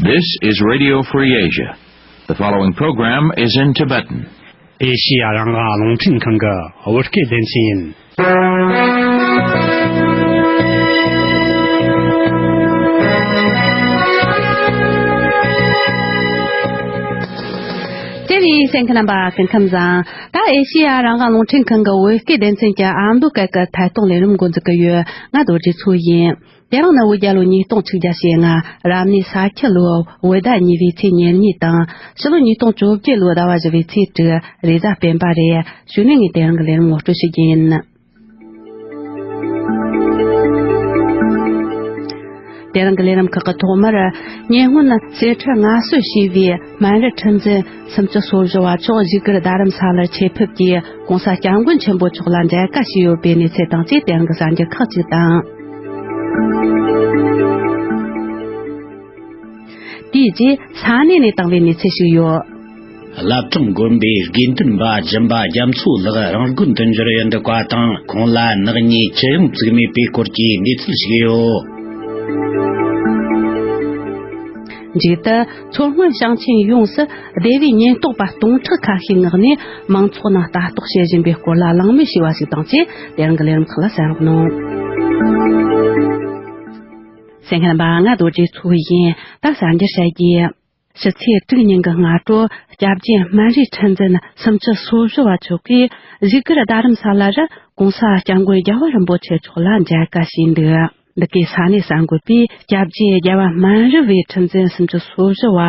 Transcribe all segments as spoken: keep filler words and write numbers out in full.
This is Radio Free Asia. The following program is in Tibetan. ཨེ་ཤི་ཡ་རང་དབང་རླུང་འཕྲིན་ཁང་གི་བོད་སྐད་སྡེ་ཚན་ཡིན། དེ་རིང་གསན་མཁན་རྣམ་པ་སྐུ་ཁམས་བཟང་། ད་ཨེ་ཤི་ཡ་རང་དབང་རླུང་འཕྲིན་ཁང་གི་བོད་སྐད་སྡེ་ཚན་གྱི་ཨ་མདོ་སྐད་ཀྱི་ཐད་གཏོང་ལས་རིམ་འགོ་འཛུགས་ཀྱི་ཡོད། ང་རྡོ་རྗེ་མཚོ་ཡིན། དེ་རིང་ནི་བོད་རྒྱལ་ལོ་ཉིས་སྟོང་ཆིག་བརྒྱ་ཞེ་ལྔ། རབ་གནས་ས་ཁྱི་ལོ་བོད་ཟླ་གཉིས་པའི་ཚེས་ཉེར་གཉིས་དང་། ཕྱི་ལོ་ཉིས་སྟོང་བཅོ་བརྒྱད་ལོའི་ཟླ་བ་བཞི་པའི་ཚེས་དྲུག། རེས་གཟའ་སྤེན་པ་རེད། གཞུག་ནས་ངས་དེ་རིང་གི་ལས་རིམ་ངོ་སྤྲོད་ཞུ་རྒྱུ་ཡིན། དེ་རིང་གི་ལས་རིམ་ཁག་གི་ཐོག་མར། ཉེ་སྔོན་གསེར་ཁྲི་མངའ་གསོལ་ཞུས་པའི་སྨན་རི་ཁྲི་འཛིན་སུམ་ཅུ་སོ་བཞི་བ་མཆོག་བཞུགས་སྒར་རྡ་རམ་ས་ལར་ཆེད་ཕེབས་ཀྱིས་༸གོང་ས་༸སྐྱབས་མགོན་ཆེན་པོ་མཆོག་ལ་མཇལ་ཁ་ཞུས་ཡོད་པའི་གནས་ཚུལ་དང་བཅས། དེ་རིང་གི་གསར་འགྱུར་ཁག་ཅིག་དང་། དེའི་རྗེས་ས་གནས་ནས་བཏང་བའི་གནས་ཚུལ་ཞིག་ཡོད། བླ་བྲང་དགོན་པའི་དགེ་འདུན་པ་སྦྱིན་པ་རྒྱ་མཚོ་ལགས་རང་དགོན་དུ་འབྱོར་ཡོད་འདུག་པ་དང་། ཁོང་ལ་ནག་ཉེས་ཅི་ཡང་བཙུགས་མེད་པའི་སྐོར་གྱི་གནས་ཚུལ་ཞིག་ཡོད། མཇུག་ཏུ་མཚོ་སྔོན་ཞིང་ཆེན་ཡོངས་སུ་སྡེ་བའི་ཉེན་རྟོག་པ་སྟོང་ཕྲག་ཁ་ཤས་མངགས་ནས་མང་ཚོགས་ནང་ལྟ་རྟོག་བྱེད་བཞིན་པའི་སྐོར་ལ་གླེང་མོལ་ཞུས་པ་ཞིག་དང་བཅས། དེ་རིང་གི་ལས་རིམ་ཁག་ལ་གསན་རོགས་གནང་། གསན་མཁན་རྣམ་པ། ང་རྡོ་རྗེ་མཚོ་ཡིན། ད་གསར་འགྱུར་བཤད་རྒྱུ། ཕྱི་ཚེས་དྲུག་ཉིན་གྱི་སྔ་དྲོ། སྐྱབས་རྗེ་སྨན་རིའི་ཁྲི་འཛིན་སུམ་ཅུ་སོ་བཞི་བ་མཆོག་གིས་བཞུགས་སྒར་རྡ་རམ་ས་ལ་རུ་༸གོང་ས་༸སྐྱབས་མགོན་རྒྱལ་བ་རིན་པོ་ཆེ་མཆོག་ལ་མཇལ་ཁ་ཞུས་འདུག། འདི་གའི་ས་གནས་གསར་འགོད་པས་སྐྱབས་རྗེ་རྒྱལ་བ་སྨན་རི་བའི་ཁྲི་འཛིན་སུམ་ཅུ་སོ་བཞི་བ་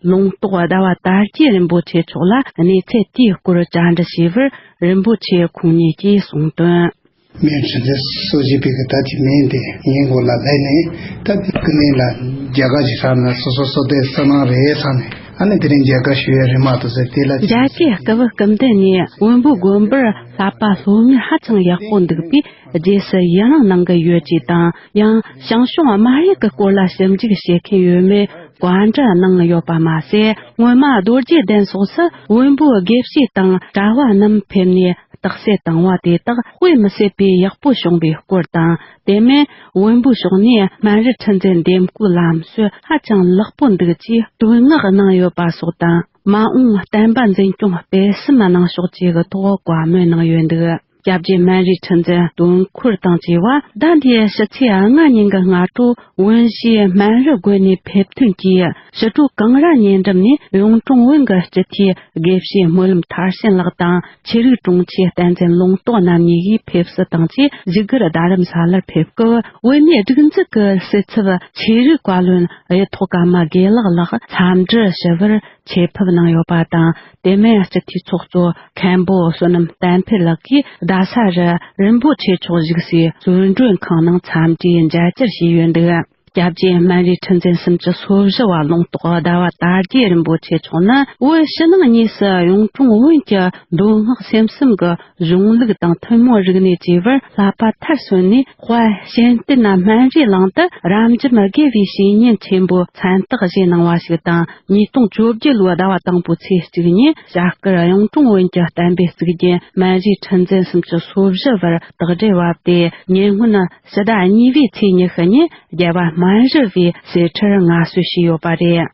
ལུང་རྟོགས་ཟླ་བ་དར་རྒྱས་རིན་པོ་ཆེ་མཆོག་ལ་གནས་ཚུལ་དེའི་སྐོར་བཅར་འདྲི་ཞུས་པར། རིན་པོ་ཆེ་ཁོང་ཉིད་ཀྱིས་གསུངས་དོན། སྨན་རི་ཁྲི་འཛིན་སོ་བཞི་པའི་གི་ད་ཅི་མིན་དེ་ངའི་མགོ་ལ་ལས་ནས། ད་དེ་ཀུན་ནས་ལ་རྒྱ་གར་གྱི་ས་ན་སོ་སོ་སོ་དེ་ས་ནང་རེད་ས་ནས། ཨ་ནི་དེ་རིང་རྒྱ་གར་ཞུ་ཡ་རེད་མ་གཏོགས་ཟེར། དེ་ལ་རྒྱ་སྐད་སྐུ་བུ་སྐུ་མདུན་ནས་བོན་པོའི་དགོན་པར་བསླབ་པ་སློབ་གཉེར་ཧ་ཅང་ཡག་པོ་འདུག་པས། རྗེས་སུ་ཡི་རང་གནང་གི་ཡོད་ཅེས་དང་། ཡང་ཞང་ཞུང་སྨར་ཡིག་གི་སྐོར་ལ་ཞིབ་འཇུག་བྱེད་མཁན་ཡོད་མེད་བཀའ་འདྲི་གནང་ཡོད་པ་མ་ཟད། སྔོན་མ་རྡོ་རྗེ་གདན་སོགས་སུ་བོན་པོའི་དགེ་བཤེས་དང་གྲྭ་བ་རྣམས་ཕེབས་ནས་རྟགས་གསལ་བཏང་བ་དེ་དག་དཔེ་མི་སྲིད་པའི་ཡག་པོ་བྱུང་བའི་སྐོར་དང་། དེ་མིན་བོན་པོའི་ཕྱོགས་ནས་སྨན་རི་ཁྲི་འཛིན་འདེམས་བསྐོའི་ལམ་སྲོལ་ཧ་ཅང་ལེགས་པོ་འདུག་ཅེས་བསྟོད་བསྔགས་གནང་ཡོད་པ་སོགས་དང་། མ་འོངས་བསྟན་པ་འཛིན་སྐྱོང་སྤེལ་གསུམ་གནང་ཕྱོགས་བཅས་ཀྱི་ཐོག་བཀའ་མོལ་གནང་ཡོད་འདུག། སྐྱབས་རྗེ་སྨན་རིའི་ཁྲི་འཛིན་དོན་འཁོར་དང་བཅས་པ། ཟླ་འདིའི་ཕྱི་ཚེས་ལྔ་ཉིན་གྱི་སྔ་དྲོ་བོན་གཞིས་སྨན་རི་དགོན་ནས་ཕེབས་ཐོན་གྱིས་ཕྱི་དྲོ་གངས་ར་ཉེ་འགྲམ་ནས་གཡུང་དྲུང་བོན་གྱི་སྤྱི་འཐུས་དགེ་བཤེས་སྨོན་ལམ་མཐར་ཕྱིན་ལགས་དང་། ཆོས་རིག་དྲུང་ཆེ་བསྟན་འཛིན་ལུང་རྟོགས་རྣམ་གཉིས་ཀྱིས་ཕེབས་བསུ་དང་བཅས་བཞུགས་སྒར་རྡ་རམ་ས་ལར་ཕེབས་སྐབས། བོད་མིའི་སྒྲིག་འཛུགས་ཀྱི་སྲིད་ཚབ་ཆོས་རིག་བཀའ་བློན་གཡུ་ཐོག་ཀརྨ་དགེ་ལེགས་ལགས་འཚམས་འདྲི་ཞུ་བར་ཆེད་ཕེབས་གནང་ཡོད་པ་དང་། དེ་མིན་སྤྱི་འཐུས་ཚོགས་གཙོ་མཁན་པོ་བསོད་ནམས་བསྟན་འཕེལ་ལགས་ཀྱིས་རྡ་ས་རུ་རིན་པོ་ཆེ་མཆོག་བཞུགས་སའི་གསོལ་མགྲོན་ཁང་ནང་འཚམས་འདྲིའི་མཇལ་བཅར་བྱས་ཡོད་འདུག། སྐྱབས་རྗེ་སྨན་རིའི་ཁྲི་འཛིན་སུམ་ཅུ་སོ་བཞི་བ་ལུང་རྟོགས་ཟླ་བ་དར་རྒྱས་རིན་པོ་ཆེ་མཆོག་ནི་བོད་ཕྱི་ནང་གཉིས་སུ་གཡུང་དྲུང་བོན་གྱི་མདོ་སྔགས་སེམས་གསུམ་གྱི་གཞུང་ལུགས་དང་ཐུན་མོང་རིག་གནས་བཅས་པར་བསླབ་པ་མཐར་སོན་ནས། དཔལ་གཤེན་བསྟན་སྨན་རིའི་གླིང་དུ་རབ་འབྱམས་དགེ་བའི་བཤེས་གཉེན་ཆེན་པོའི་མཚན་རྟགས་བཞེས་གནང་བ་ཞིག་དང་། ཉིས་སྟོང་བཅོ་བརྒྱད་ལོའི་ཟླ་བ་དང་པོའི་ཚེས་གཅིག་ཉིན་བྱ་དཀར་གཡུང་དྲུང་བོན་གྱི་བསྟན་པའི་གཙུག་རྒྱན་སྨན་རིའི་ཁྲི་འཛིན་སུམ་ཅུ་སོ་བཞི་བར་རྟགས་འགྲེལ་བབས་ཏེ། ཉེ་སྔོན་ཕྱི་ཟླ་གཉིས་པའི་ཚེས་ཉི་ཤུ་ཉིན་རྒྱལ་བ་སྨན་རི་བའི་གསེར་ཁྲིར་མངའ་གསོལ་ཞུས་ཡོད་པ་རེད།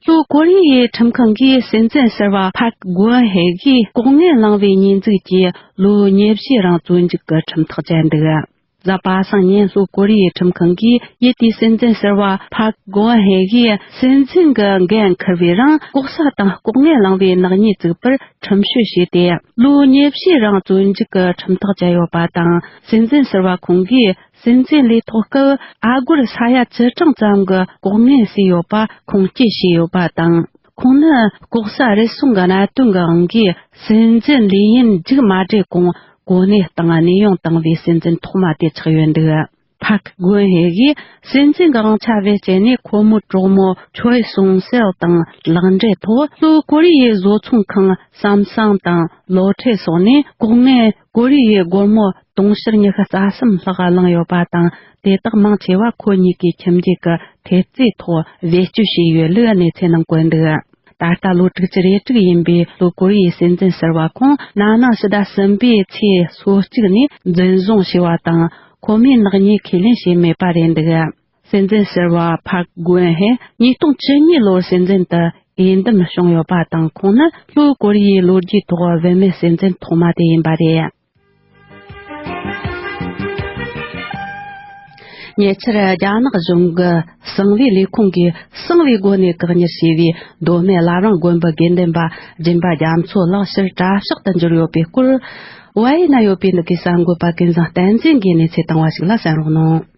ལྷོ་ཀོ་རི་ཡའི་ཁྲིམས་ཁང་གིས་སྲིད་འཛིན་ཟུར་པ་ཕཱག་གོ་ཨན་ཧེ་གིས་ལྐོག་རྔན་བླངས་པའི་ཉེས་འཛུགས་ཀྱིས་ལོ་ཉི་བཞི་རིང་བཙོན་འཇུག་གི་ཁྲིམས་ཐག་བཅད་འདུག། གཟའ་པ་སངས་ཉིན་ལྷོ་ཀོ་རི་ཡའི་ཁྲིམས་ཁང་གིས་ཡུལ་དེའི་སྲིད་འཛིན་ཟུར་པ་ཕཱག་གོ་ཨན་ཧེ་གིས་སྲིད་འཛིན་གྱི་འགན་འཁུར་བའི་རིང་ལྐོག་ཟ་དང་ལྐོག་རྔན་བླངས་པའི་ནག་ཉེས་བཙུགས་པར་ཁྲིམས་གཅོད་བྱས་ཏེ། ལོ་ཉི་བཞི་རིང་བཙོན་འཇུག་གི་ཁྲིམས་ཐག་བཅད་ཡོད་པ་དང་། སྲིད་འཛིན་ཟུར་པ་ཁོང་གིས་སྲིད་འཛིན་ལས་ཐོག་སྐབས་ཨ་སྒོར་ས་ཡ་བཅུ་གྲངས་ཙམ་གྱི་ལྐོག་རྔན་ཟས་ཡོད་པ་ཁུངས་སྐྱེལ་བྱས་ཡོད་པ་དང་། ཁོང་ནི་ལྐོག་ཟ་རུལ་སུངས་ཀྱི་གནད་དོན་གྱི་དབང་གིས་སྲིད་འཛིན་ལས་ཡུན་མཇུག་མ་སྒྲིལ་གོང་གོ་གནས་སྟེང་གནས་དབྱུང་བཏང་བའི་སྲིད་འཛིན་ཐོག་མ་དེ་ཆགས་ཡོད་འདུག། ཕཱག་གོ་ཨན་ཧེ་གིས་སྲིད་འཛིན་གྱི་དབང་ཆ་བེད་སྤྱད་ནས་ཁོ་མོའི་གྲོགས་མོ་ཆོའི་སུང་སེལ་དང་ལག་འབྲེལ་ཐོག་ལྷོ་ཀོ་རི་ཡའི་བཟོ་ཚོང་ཁང་སམ་སང་དང་ལོ་ཁྲེ་སོགས་ནས་ལྐོག་རྔན་ཀོ་རི་ཡའི་སྒོར་མོ་དུང་ཕྱུར་ཉི་ཤུ་རྩ་གསུམ་ལྷག་བླངས་ཡོད་པ་དང་། དེ་དག་མང་ཆེ་བ་ཁོ་གཉིས་ཀྱི་ཁྱིམ་རྒྱུད་ཀྱི་ཐེབས་རྩའི་ཐོག་བེད་སྤྱོད་བྱས་ཡོད་ལུགས་གནས་ཚུལ་ནང་བཀོད་འདུག། ད་ལྟ་ལོ་དྲུག་ཅུ་རེ་དྲུག་ཡིན་པའི་ལྷོ་ཀོ་རི་ཡའི་སྲིད་འཛིན་ཟུར་པ་ཁོང་ན་ནིང་ཕྱི་ཟླ་གསུམ་པའི་ཚེས་སོ་གཅིག་ནས་འཛིན་བཟུང་བྱས་པ་དང་། ཁོ་མོས་ནག་ཉེས་ཁས་ལེན་བྱས་མེད་པ་རེད་འདུག། སྲིད་འཛིན་ཟུར་པ་ཕཱག་གུ་ཝན་ཧེ་ཉིས་སྟོང་བཅུ་གཉིས་ལོར་སྲིད་འཛིན་དུ་འོས་འདེམས་བྱུང་ཡོད་པ་དང་། ཁོང་ནི་ལྷོ་ཀོ་རི་ཡའི་ལོ་རྒྱུས་ཐོག་བུད་མེད་སྲིད་འཛིན་ཐོག་མ་དེ་ཡིན་པ་རེད། ཉེ་ཆར་རྒྱ་ནག་གཞུང་གི་གསང་བའི་ལས་ཁུངས་ཀྱིས་གསང་བའི་སྒོ་ནས་བཀག་ཉར་བྱས་པའི་མདོ་སྨད་བླ་བྲང་དགོན་པའི་དགེ་འདུན་པ་སྦྱིན་པ་རྒྱ་མཚོ་ལགས་ཕྱིར་གྲྭ་ཤག་ཏུ་འབྱོར་ཡོད་པའི་སྐོར། བལ་ཡུལ་ན་ཡོད་པའི་འདི་གའི་གསར་འགོད་པ་ཀུན་བཟང་བསྟན་འཛིན་གྱིས་གནས་ཚུལ་བཏང་བ་ཞིག་ལ་གསན་རོགས་གནང་།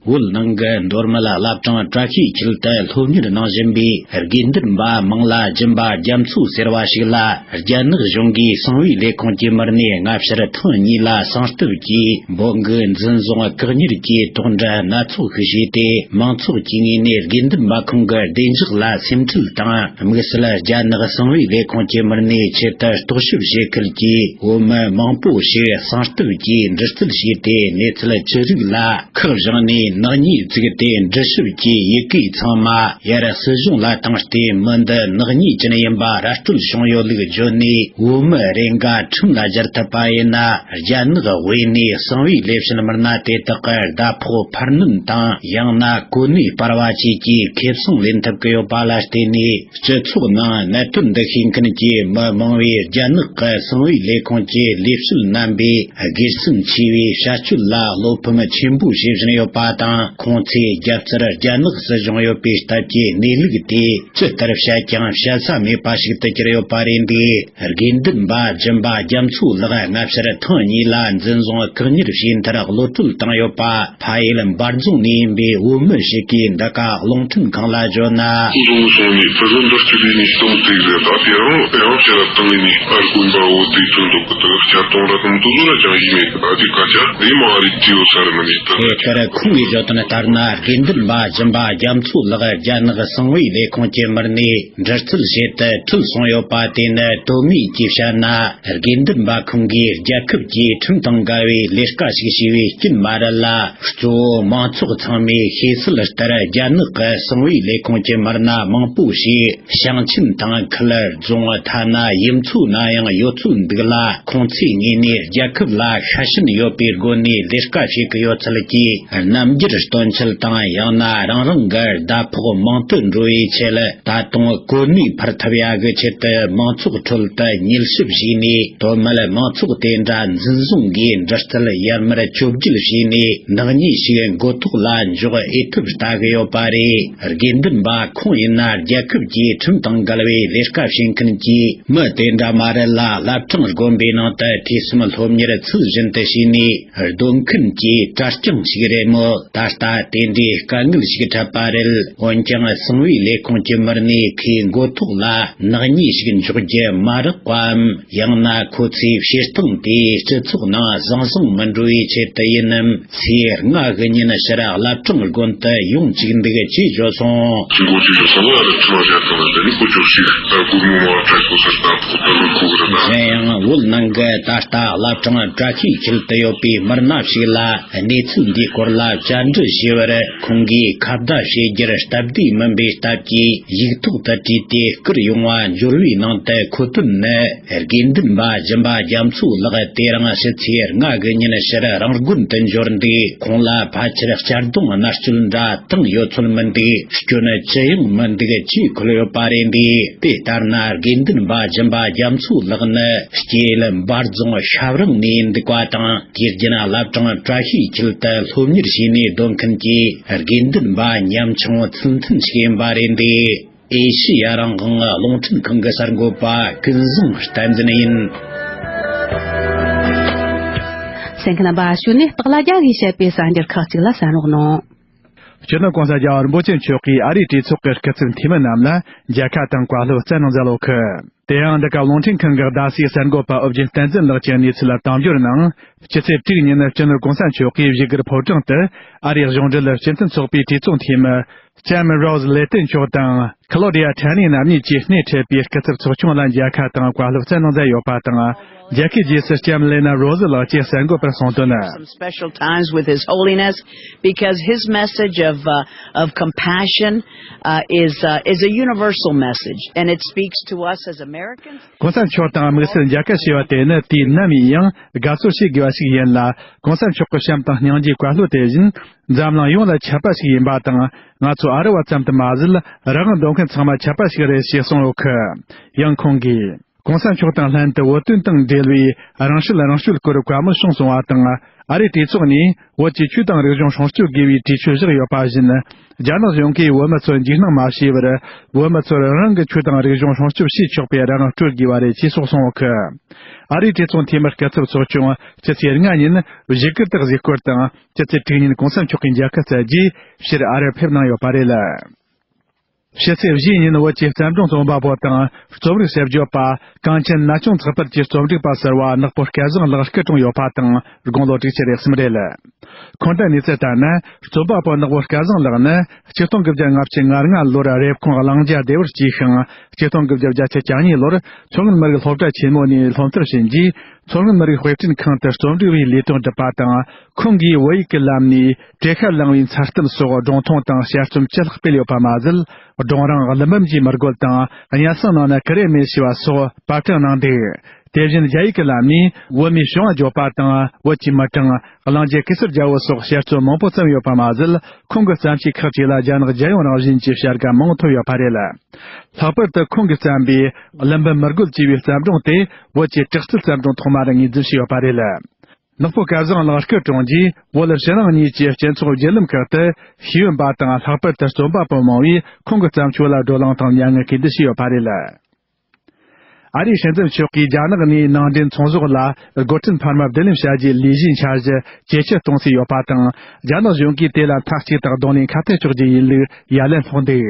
བོད་ནང་གི་མདོ་སྨད་བླ་བྲང་བཀྲ་ཤིས་འཁྱིལ་དུ་སློབ་གཉེར་གནང་བཞིན་པའི་དགེ་འདུན་པ་མང་ལ་སྦྱིན་པ་རྒྱ་མཚོ་ཟེར་བ་ཞིག་ལ། རྒྱ་ནག་གཞུང་གིས་གསང་བའི་ལས་ཁུངས་ཀྱི་མི་སྣས་སྔ་ཕྱིར་ཐེངས་གཉིས་ལ་གསང་སྟབས་ཀྱིས་འབོད་འགུལ་འཛིན་བཟུང་བཀག་ཉར་གྱིས་དོགས་འདྲི་སྣ་ཚོགས་ཤིག་བྱས་ཏེ། མང་ཚོགས་ཀྱི་ངོས་ནས་དགེ་འདུན་པ་ཁོང་གི་བདེ་འཇགས་ལ་སེམས་ཁྲལ་དང་། དམིགས་བསལ་རྒྱ་ནག་གསང་བའི་ལས་ཁུངས་ཀྱི་མི་སྣའི་ཆེད་དུ་རྟོག་ཞིབ་བྱེད་ཁུལ་གྱིས་བོད་མི་མང་པོ་ཞིག་གསང་སྟབས་ཀྱིས་འདྲི་རྩད་བྱས་ཏེ། གནས་ཚུལ་ཅི་རིགས་ལ་ཁག་བཞེངས་ནས་ནག་ཉེས་བཙུགས་ཏེ། འདྲི་ཞིབ་ཀྱི་ཡི་གེ་ཚང་མ་ཡར་སྲིད་གཞུང་ལ་བཏང་སྟེ། མི་འདི་ནག་ཉེས་ཅན་ཡིན་པ་ར་སྤྲོད་བྱུང་ཡོད་ལུགས་བརྗོད་ནས། བོད་མི་རེ་འགའ་ཁྲིམས་ལ་སྦྱར་ཐུབ་པ་ཡིན་ན། རྒྱ་ནག་དབུས་ནས་གསང་བའི་ལས་བྱེད་མི་སྣ་དེ་དག་གི་ཟླ་ཕོགས་འཕར་སྣོན་དང་། ཡང་ན་གོ་གནས་སྤར་བ་བཅས་ཀྱི་ཁེ་བཟང་ལེན་ཐུབ་ཀྱི་ཡོད་པ་ལ་བརྟེན་ནས། སྤྱི་ཚོགས་ནང་གནད་དོན་འདི་ཤེས་མཁན་གྱི་མི་མང་བས། རྒྱ་ནག་གི་གསང་བའི་ལས་ཁུངས་ཀྱི་ལས་བྱེད་རྣམ་པས་སྒེར་སེམས་ཆེ་བའི་བྱ་སྤྱོད་ལ་བློ་ཕམ་ཆེན་པོ་བྱེད་བཞིན་ཡོད་པ་དང་། ཁོང་ཚོས་རྒྱབ་རྩར་རྒྱ་ནག་སྲིད་གཞུང་ཡོད་པའི་སྟབས་ཀྱིས། གནས་ལུགས་དེ་ཇི་ལྟར་བཤད་ཀྱང་བཤད་ས་མེད་པ་ཞིག་ཏུ་གྱུར་ཡོད་པ་རེད་འདུག་དགེ་འདུན་པ་སྦྱིན་པ་རྒྱ་མཚོ་ལགས་སྔ་ཕྱིར་ཐེངས་གཉིས་ལ་འཛིན་བཟུང་བཀག་ཉར་བྱས་མཐར་གློད་གྲོལ་བཏང་ཡོད་པ། ཕ་ཡུལ་འབའ་རྫོང་ནས་ཡིན་པའི་བོད་མི་ཞིག་གིས་འདི་ག་རླུང་འཕྲིན་ཁང་ལ་བརྗོད་ན། སོང་སོང་ནས་ཕུ་རུ་འདི་སྤྱི་བདེ་ནས་སྟོང་ཚིག་རེད། ད་དེ་རང་ཡང་ཕྱིར་བཏང་ནས་ཨར་དགོན་པ་འོ་དེ་ཚོ་འདུག་གི། ད་བསྐྱར་གཏོང་ར་དང་དུ་ཚོ་ལ་ཅང་ཡིན་མེད། ད་དེ་སྐད་ཆ་དེ་མ་རེད་ཅེས་ཡོད་ས་རེད། མི་འདུག་ད། དེ་ལྟར་ཁོང་གིས་བརྗོད་དོན་ལྟར་ན། དགེ་འདུན་པ་སྦྱིན་པ་རྒྱ་མཚོ་ལགས་རྒྱ་ནག་གསང་བའི་ལས་ཁུངས་ཀྱི་མི་སྣས་འདྲི་རྩད་བྱེད་དུ་ཁྲིད་སོང་ཡོད་པ་དེ་ནི། དོན་དངོས་ཀྱིས་བཤད་ན། དགེ་འདུན་པ་ཁོང་གིས་རྒྱལ་ཁབ་ཀྱི་ཁྲིམས་དང་འགལ་བའི་ལས་ཀ་ཞིག་བྱས་པའི་རྐྱེན་མ་རེད་ལ། གཙོ་བོ་མང་ཚོགས་ཚང་མས་ཤེས་གསལ་ལྟར། རྒྱ་ནག་གི་གསང་བའི་ལས་ཁུངས་ཀྱི་མི་སྣ་མང་པོ་ཞིག་ཞིང་ཆེན་དང་ཁུལ། རྫོང་། ཐ་ན་ཡུལ་ཚོ་ན་ཡང་ཡོད་ཚོད་འདུག་ལ། ཁོང་ཚོའི་ངོས་ནས་རྒྱལ་ཁབ་ལ་ཤ་ཞེན་ཡོད་པའི་སྒོ་ནས་ལས་ཀ་བྱེད་ཀྱི་ཡོད་ཚུལ་གྱི་རྣམ་འགྱུར་སྟོན་ཆེད་དང་། ཡང་ན་རང་རང་གི་ཟླ་ཕོགས་མང་དུ་འགྲོ་བའི་ཆེད། ད་དུང་གོ་གནས་འཕར་ཐུབ་ཡག་གི་ཆེད་དུ། མང་ཚོགས་ཁྲོད་དུ་མཉེས་ཞིབ་བྱས་ནས། དོན་མེད་མང་ཚོགས་དེ་འདྲ་འཛིན་བཟུང་གིས་འདྲི་རྩད་ཡར་མར་བཅོ་བརྒྱད་བྱས་ནས། ནག་ཉེས་ཤིག་མགོ་ཐོག་ལ་འཇོག་ཨེ་ཐུབ་ལྟ་གི་ཡོད་པ་རེད། དགེ་འདུན་པ་ཁོང་ཡིན་ན། རྒྱལ་ཁབ་ཀྱི་ཁྲིམས་དང་འགལ་བའི་ལས་ཀ་བྱེད་མཁན་གྱི་མི་དེ་འདྲ་མ་རེད་ལ། བླ་བྲང་དགོན་པའི་ནང་དུ་ཐོས་བསམ་སློབ་གཉེར་ཚུལ་བཞིན་དུ་བྱས་ནས། སྡོད་མཁན་གྱི་གྲྭ་རྐྱང་ཞིག་རེད་མོད། ད་ལྟ་དེ་འདྲའི་དཀའ་ངལ་ཞིག་འཕྲད་པ་རེད། འོན་ཀྱང་། གསང་བའི་ལས་ཁུངས་ཀྱི་མི་སྣས་ཁོའི་མགོ་ཐོག་ལ་ནག་ཉེས་ཤིག་འཇོག་རྒྱུ་མ་རེད་པའམ། ཡང་ན་ཁོ་ཚོའི་བྱེད་སྟངས་དེས་སྤྱི་ཚོགས་ནང་བཟང་བཟང་མི་འགྲོ་བའི་ཆེད་དུ་ཡིན་ནམ། ཚེས་ལྔ་གི་ཉིན་ཕྱིར་བླ་བྲང་དགོན་དུ་ཡོང་བཅུག་འདུག་ཅེས་བརྗོད་སོང་། འགོ་ཁྲིད་ལ་གསང་བ་རེད། ཁྲིམས་ལ་བྱ་དང་ལ་ནི་ཁོ་ཅོག་ཞིག་ད་སྒོར་མོ་མ་བ་སྤྲད་ཁོ་སར་ད་ཕོག་ད་ལོ་ཁོ་གི་རེད་ད། གཞན་ཡང་། བོད་ནང་གི་ད་ལྟ་བླ་བྲང་བཀྲ་ཤིས་འཁྱིལ་དུ་ཡོད་པའི་མི་སྣ་ཞིག་ལ་གནས་ཚུལ་འདིའི་སྐོར་ལ་བཅར་འདྲི་ཞུས་པར། ཁོང་གིས་ཁ་བརྡ་བྱེད་རྒྱུར་སྟབས་བདེ་མིན་པའི་སྟབས་ཀྱིས་ཡིག་ཐོག་ཏུ་བྲིས་ཏེ་བསྐུར་ཡོང་བ་འབྱོར་བའི་ནང་དུ། འཁོད་དོན་ནི། དགེ་འདུན་པ་སྦྱིན་པ་རྒྱ་མཚོ་ལགས་དེ་རིང་ཕྱི་ཚེས་ལྔ་གི་ཉིན་ཕྱིར་རང་དགོན་དུ་འབྱོར་འདུག་ཁོང་ལ་ཕལ་ཆེར་གཅར་རྡུང་མནར་གཅོད་འདྲ་བཏང་ཡོད་ཚོད་མི་འདུག་སྐྱོན་ཅི་ཡང་མི་འདུག་ཅེས་འཁོད་ཡོད་པ་རེད་འདུག་དེ་ལྟར་ན། དགེ་འདུན་པ་སྦྱིན་པ་རྒྱ་མཚོ་ལགས་ནི་སྐྱེས་ཡུལ་འབའ་རྫོང་ཤ་བྲང་ནས་འདུག་པ་དང་། དུས་རྒྱུན་བླ་བྲང་བཀྲ་ཤིས་འཁྱིལ་དུ་སློབ་གཉེར་བྱས་ནས་སྡོད་མཁན་གྱི་དགེ་འདུན་པ་ཉམ་ཆུང་ཚུལ་མཐུན་ཞིག་ཡིན་པ་རེད་འདུག་ཨེ་ཤི་ཡ་རང་དབང་རླུང་འཕྲིན་ཁང་གི་གསར་འགོད་པ་ཀུན་བཟང་བསྟན་འཛིན་ཡིན། གསན་མཁན་རྣམ་པ། གཞུག་ནས་སྟག་ལྷ་རྒྱལ་གྱིས་བཤད་པའི་གསར་འགྱུར་ཁག་ཅིག་ལ་གསན་རོགས་གནང་། སྤྱི་ནོར་༸གོང་ས་༸རྒྱལ་བ་རིན་པོ་ཆེ་མཆོག་གིས་ཨ་རིའི་གྲོས་ཚོགས་ཀྱི་སྐུ་ཚབ་འཐུས་མི་རྣམས་ལ་མཇལ་ཁ་དང་བཀའ་སློབ་སྩལ་གནང་མཛད་ཡོད་གི། དེ་ཡང་། འདི་ག་རླུང་འཕྲིན་ཁང་གི་རྡ་སའི་གསར་འགོད་པ་ཨོ་རྒྱན་བསྟན་འཛིན་ལགས་ཀྱིས་གནས་ཚུལ་གཏམ་བརྗོད་ནང་། སྤྱི་ཚེས་དྲུག་ཉིན་སྤྱི་ནོར་༸གོང་ས་མཆོག་གིས་བཞུགས་སྒར་ཕོ་བྲང་དུ་ཨ་རིའི་གཞུང་འབྲེལ་སྤྱི་མཐུན་ཚོགས་པའི་གྲོས་ཚོགས་འཐུས་མི་ལྕམ་རོ་ཟི་ལེ་ཏན་མཆོག་དང་། ཁ་ལོ་ཌི་ཡ་ཁྲན་ནི་རྣམ་གཉིས་ཀྱིས་སྣེ་ཁྲིད་པའི་སྐུ་ཚབ་ཚོགས་ཆུང་ལ་མཇལ་ཁ་དང་བཀའ་སློབ་སྩལ་གནང་མཛད་ཡོད་པ་དང་། རྒྱལ་ཁའི་རྗེས་སུ་ལྕམ་ལེ་ན་རོ་ཟི་ལགས་ཀྱིས་གསར་འགོད་པར་གསུངས་དོན། Some special times with His Holiness, because His message of, uh, of compassion, uh, is, uh, is a universrsal message, and it speaks to us as Americans. གོང་ས་མཆོག་དང་དམིགས་བསལ་མཇལ་ཁ་བྱས་པ་དེ་ནི་དུས་ནམ་ཡིན་ཡང་དགའ་ཚོར་བྱེད་དགོས་པ་ཞིག་ཡིན་ལ། གོང་ས་མཆོག་གི་བྱམས་དང་སྙིང་རྗེའི་བཀའ་སློབ་དེ་བཞིན་འཛམ་གླིང་ཡོངས་ལ་ཁྱབ་པ་ཞིག་ཡིན་པ་དང་། ང་ཚོ་ཨ་རི་བ་ཙམ་དུ་མ་ཟད། རང་དབང་འདོད་མཁན་ཚང་མ་ཁྱབ་པ་ཞིག་རེད་ཞེས་གསུངས་ཡོད་ཁུ། ཡང་ཁོང་གིས། གོང་ས་མཆོག་དང་ལྷན་དུ་བོད་དོན་དང་འབྲེལ་བའི་རང་སྲིད་རང་སྐྱོད་སྐོར་བཀའ་མོལ་གསུངས་སོང་བ་དང་། ཨ་རིའི་གྲོས་ཚོགས་ནས་བོད་ཀྱི་ཆོས་དང་རིག་གཞུང་སྲུང་སྐྱོབ་དགོས་པའི་གྲོས་ཆོད་བཞག་ཡོད་པ་བཞིན། རྒྱ་ནག་གཞུང་གིས་བོད་མི་ཚོར་འཇིགས་སྣང་མ་བྱས་པར། བོད་མི་ཚོར་རང་གི་ཆོས་དང་རིག་གཞུང་སྲུང་སྐྱོབ་བྱེད་ཆོག་པའི་རང་དབང་སྤྲོད་དགོས་པ་རེད་ཅེས་སོགས་གསུངས་ཡོད་ཁུ། ཨ་རིའི་གྲོས་ཚོགས་འཐུས་མི་སྐུ་ཚབ་ཚོགས་ཆུང་ཕྱི་ཚེས་ལྔ་ཉིན་བཞུགས་སྒར་དུ་གཟིགས་སྐོར་དང་། ཕྱི་ཚེས་དྲུག་ཉིན་གོང་ས་མཆོག་གིས་མཇལ་ཁ་བསྩལ་རྗེས་ཕྱིར་ཨ་རིར་ཕེབས་གནང་ཡོད་པ་རེད། ཕྱི་ཚེས་བཞི་ཉིན་བོད་ཀྱི་བརྩམས་སྒྲུང་རྩོམ་པ་པོ་དང་རྩོམ་རིག་དཔྱད་བརྗོད་པ་གངས་ཅན་ན་ཆུང་ཚགས་པར་གྱི་རྩོམ་སྒྲིག་པ་ཟུར་པ་ནག་པོ་སྐལ་བཟང་ལགས་སྐུ་གྲོངས་ཡོད་པ་དང་། དགུང་ལོ་དྲུག་ཅུ་རེ་གསུམ་རེད། ཁོང་རྣམ་གཉིས་ཚེ་ལྟར་ན། རྩོམ་པ་པོ་ནག་པོ་སྐལ་བཟང་ལགས་ནི་ཆིག་སྟོང་དགུ་བརྒྱ་ལྔ་བཅུ་ང་ལྔ་ལོར་རེབ་གོང་གླང་རྒྱ་སྡེ་བར་སྐྱེས་ཤིང་། ཆིག་སྟོང་དགུ་བརྒྱ་བརྒྱད་ཅུ་གྱ་གཉིས་ལོར་མཚོ་སྔོན་མི་རིགས་སློབ་གྲྭ་ཆེན་མོ་ནས་སློབ་མཐར་ཕྱིན་རྗེས། མཚོ་སྔོན་མི་རིགས་དཔེ་སྐྲུན་ཁང་དུ་རྩོམ་སྒྲིག་པའི་ལས་དོན་བསྒྲུབས་པ་དང་། ཁོང་གིས་བོད་ཡིག་གི་ལམ་ནས་བྲེ་ཤ་ལང་བའི་མཚར་གཏམ་སོགས་སྒྲུང་ཐུང་དང་དཔྱད་རྩོམ་བཅུ་ལྷག་སྤེལ་ཡོད་པ་མ་ཟད། སྒྲུང་རིང་ཀླུ་འབུམ་གྱི་མི་རྒོད་དང་སྙན་སེང་ནང་ན་ཀུ་རེ་མེད་ཞེས་པ་སོགས་པར་སྐྲུན་གནང་འདུག་དེ་བཞིན་རྒྱ་ཡིག་གི་ལམ་ནས་བོད་མིའི་བྱུང་བ་བརྗོད་པ་དང་། བོད་ཀྱི་མི་གྲངས། གླིང་རྗེ་གེ་སར་རྒྱལ་པོ་སོགས་དཔྱད་རྩོམ་མང་པོ་བརྩམས་ཡོད་པ་མ་ཟད། ཁོང་གི་བརྩམས་ཆོས་ཁག་ཅིག་ལ་རྒྱ་ནག་རྒྱལ་ཡོངས་རང་བཞིན་གྱི་བྱ་དགའ་མང་པོ་ཐོབ་ཡོད་པ་རེད། ལྷག་པར་དུ་ཁོང་གིས་བརྩམས་པའི་ཀླུ་འབུམ་མི་རྒོད་ཅེས་པའི་བརྩམས་སྒྲུང་དེ་བོད་ཀྱི་དྲག་རྩལ་བརྩམས་སྒྲུང་ཐོག་མར་ངོས་འཛིན་བྱས་ཡོད་པ་རེད། ནག་པོ་སྐལ་བཟང་ལགས་སྐུ་གྲོངས་རྗེས། བོད་ཕྱི་ནང་གཉིས་ཀྱི་སྤྱི་ཚོགས་བརྒྱུད་ལམ་ཁག་ཏུ་ཤེས་ཡོན་པ་དང་། ལྷག་པར་དུ་རྩོམ་པ་པོ་མང་བོས་ཁོང་གི་བརྩམས་ཆོས་ལ་བགྲོ་གླེང་དང་མྱ་ངན་གུས་འདུད་བྱས་ཡོད་པ་རེད། ཨ་རིའི་སྲིད་འཛིན་མཆོག་གིས་རྒྱ་ནག་ནས་ནང་འདྲེན་ཚོང་ཟོག་ལ་སྒོ་ཁྲལ་འཕར་མ་བསྡུ་ལེན་བྱ་རྒྱུའི་ལས་གཞིའི་འཆར་གཞི་ཇེ་ཆེར་གཏོང་སྲིད་ཡོད་པ་དང་། རྒྱ་ནག་གཞུང་གིས་དེ་ལ་མཐའ་གཅིག་ཏུ་གདོང་ལེན་ཁ་གཏད་གཅོག་རྒྱུ་ཡིན་ལུགས་ཡ་ལན་སློག་འདུག་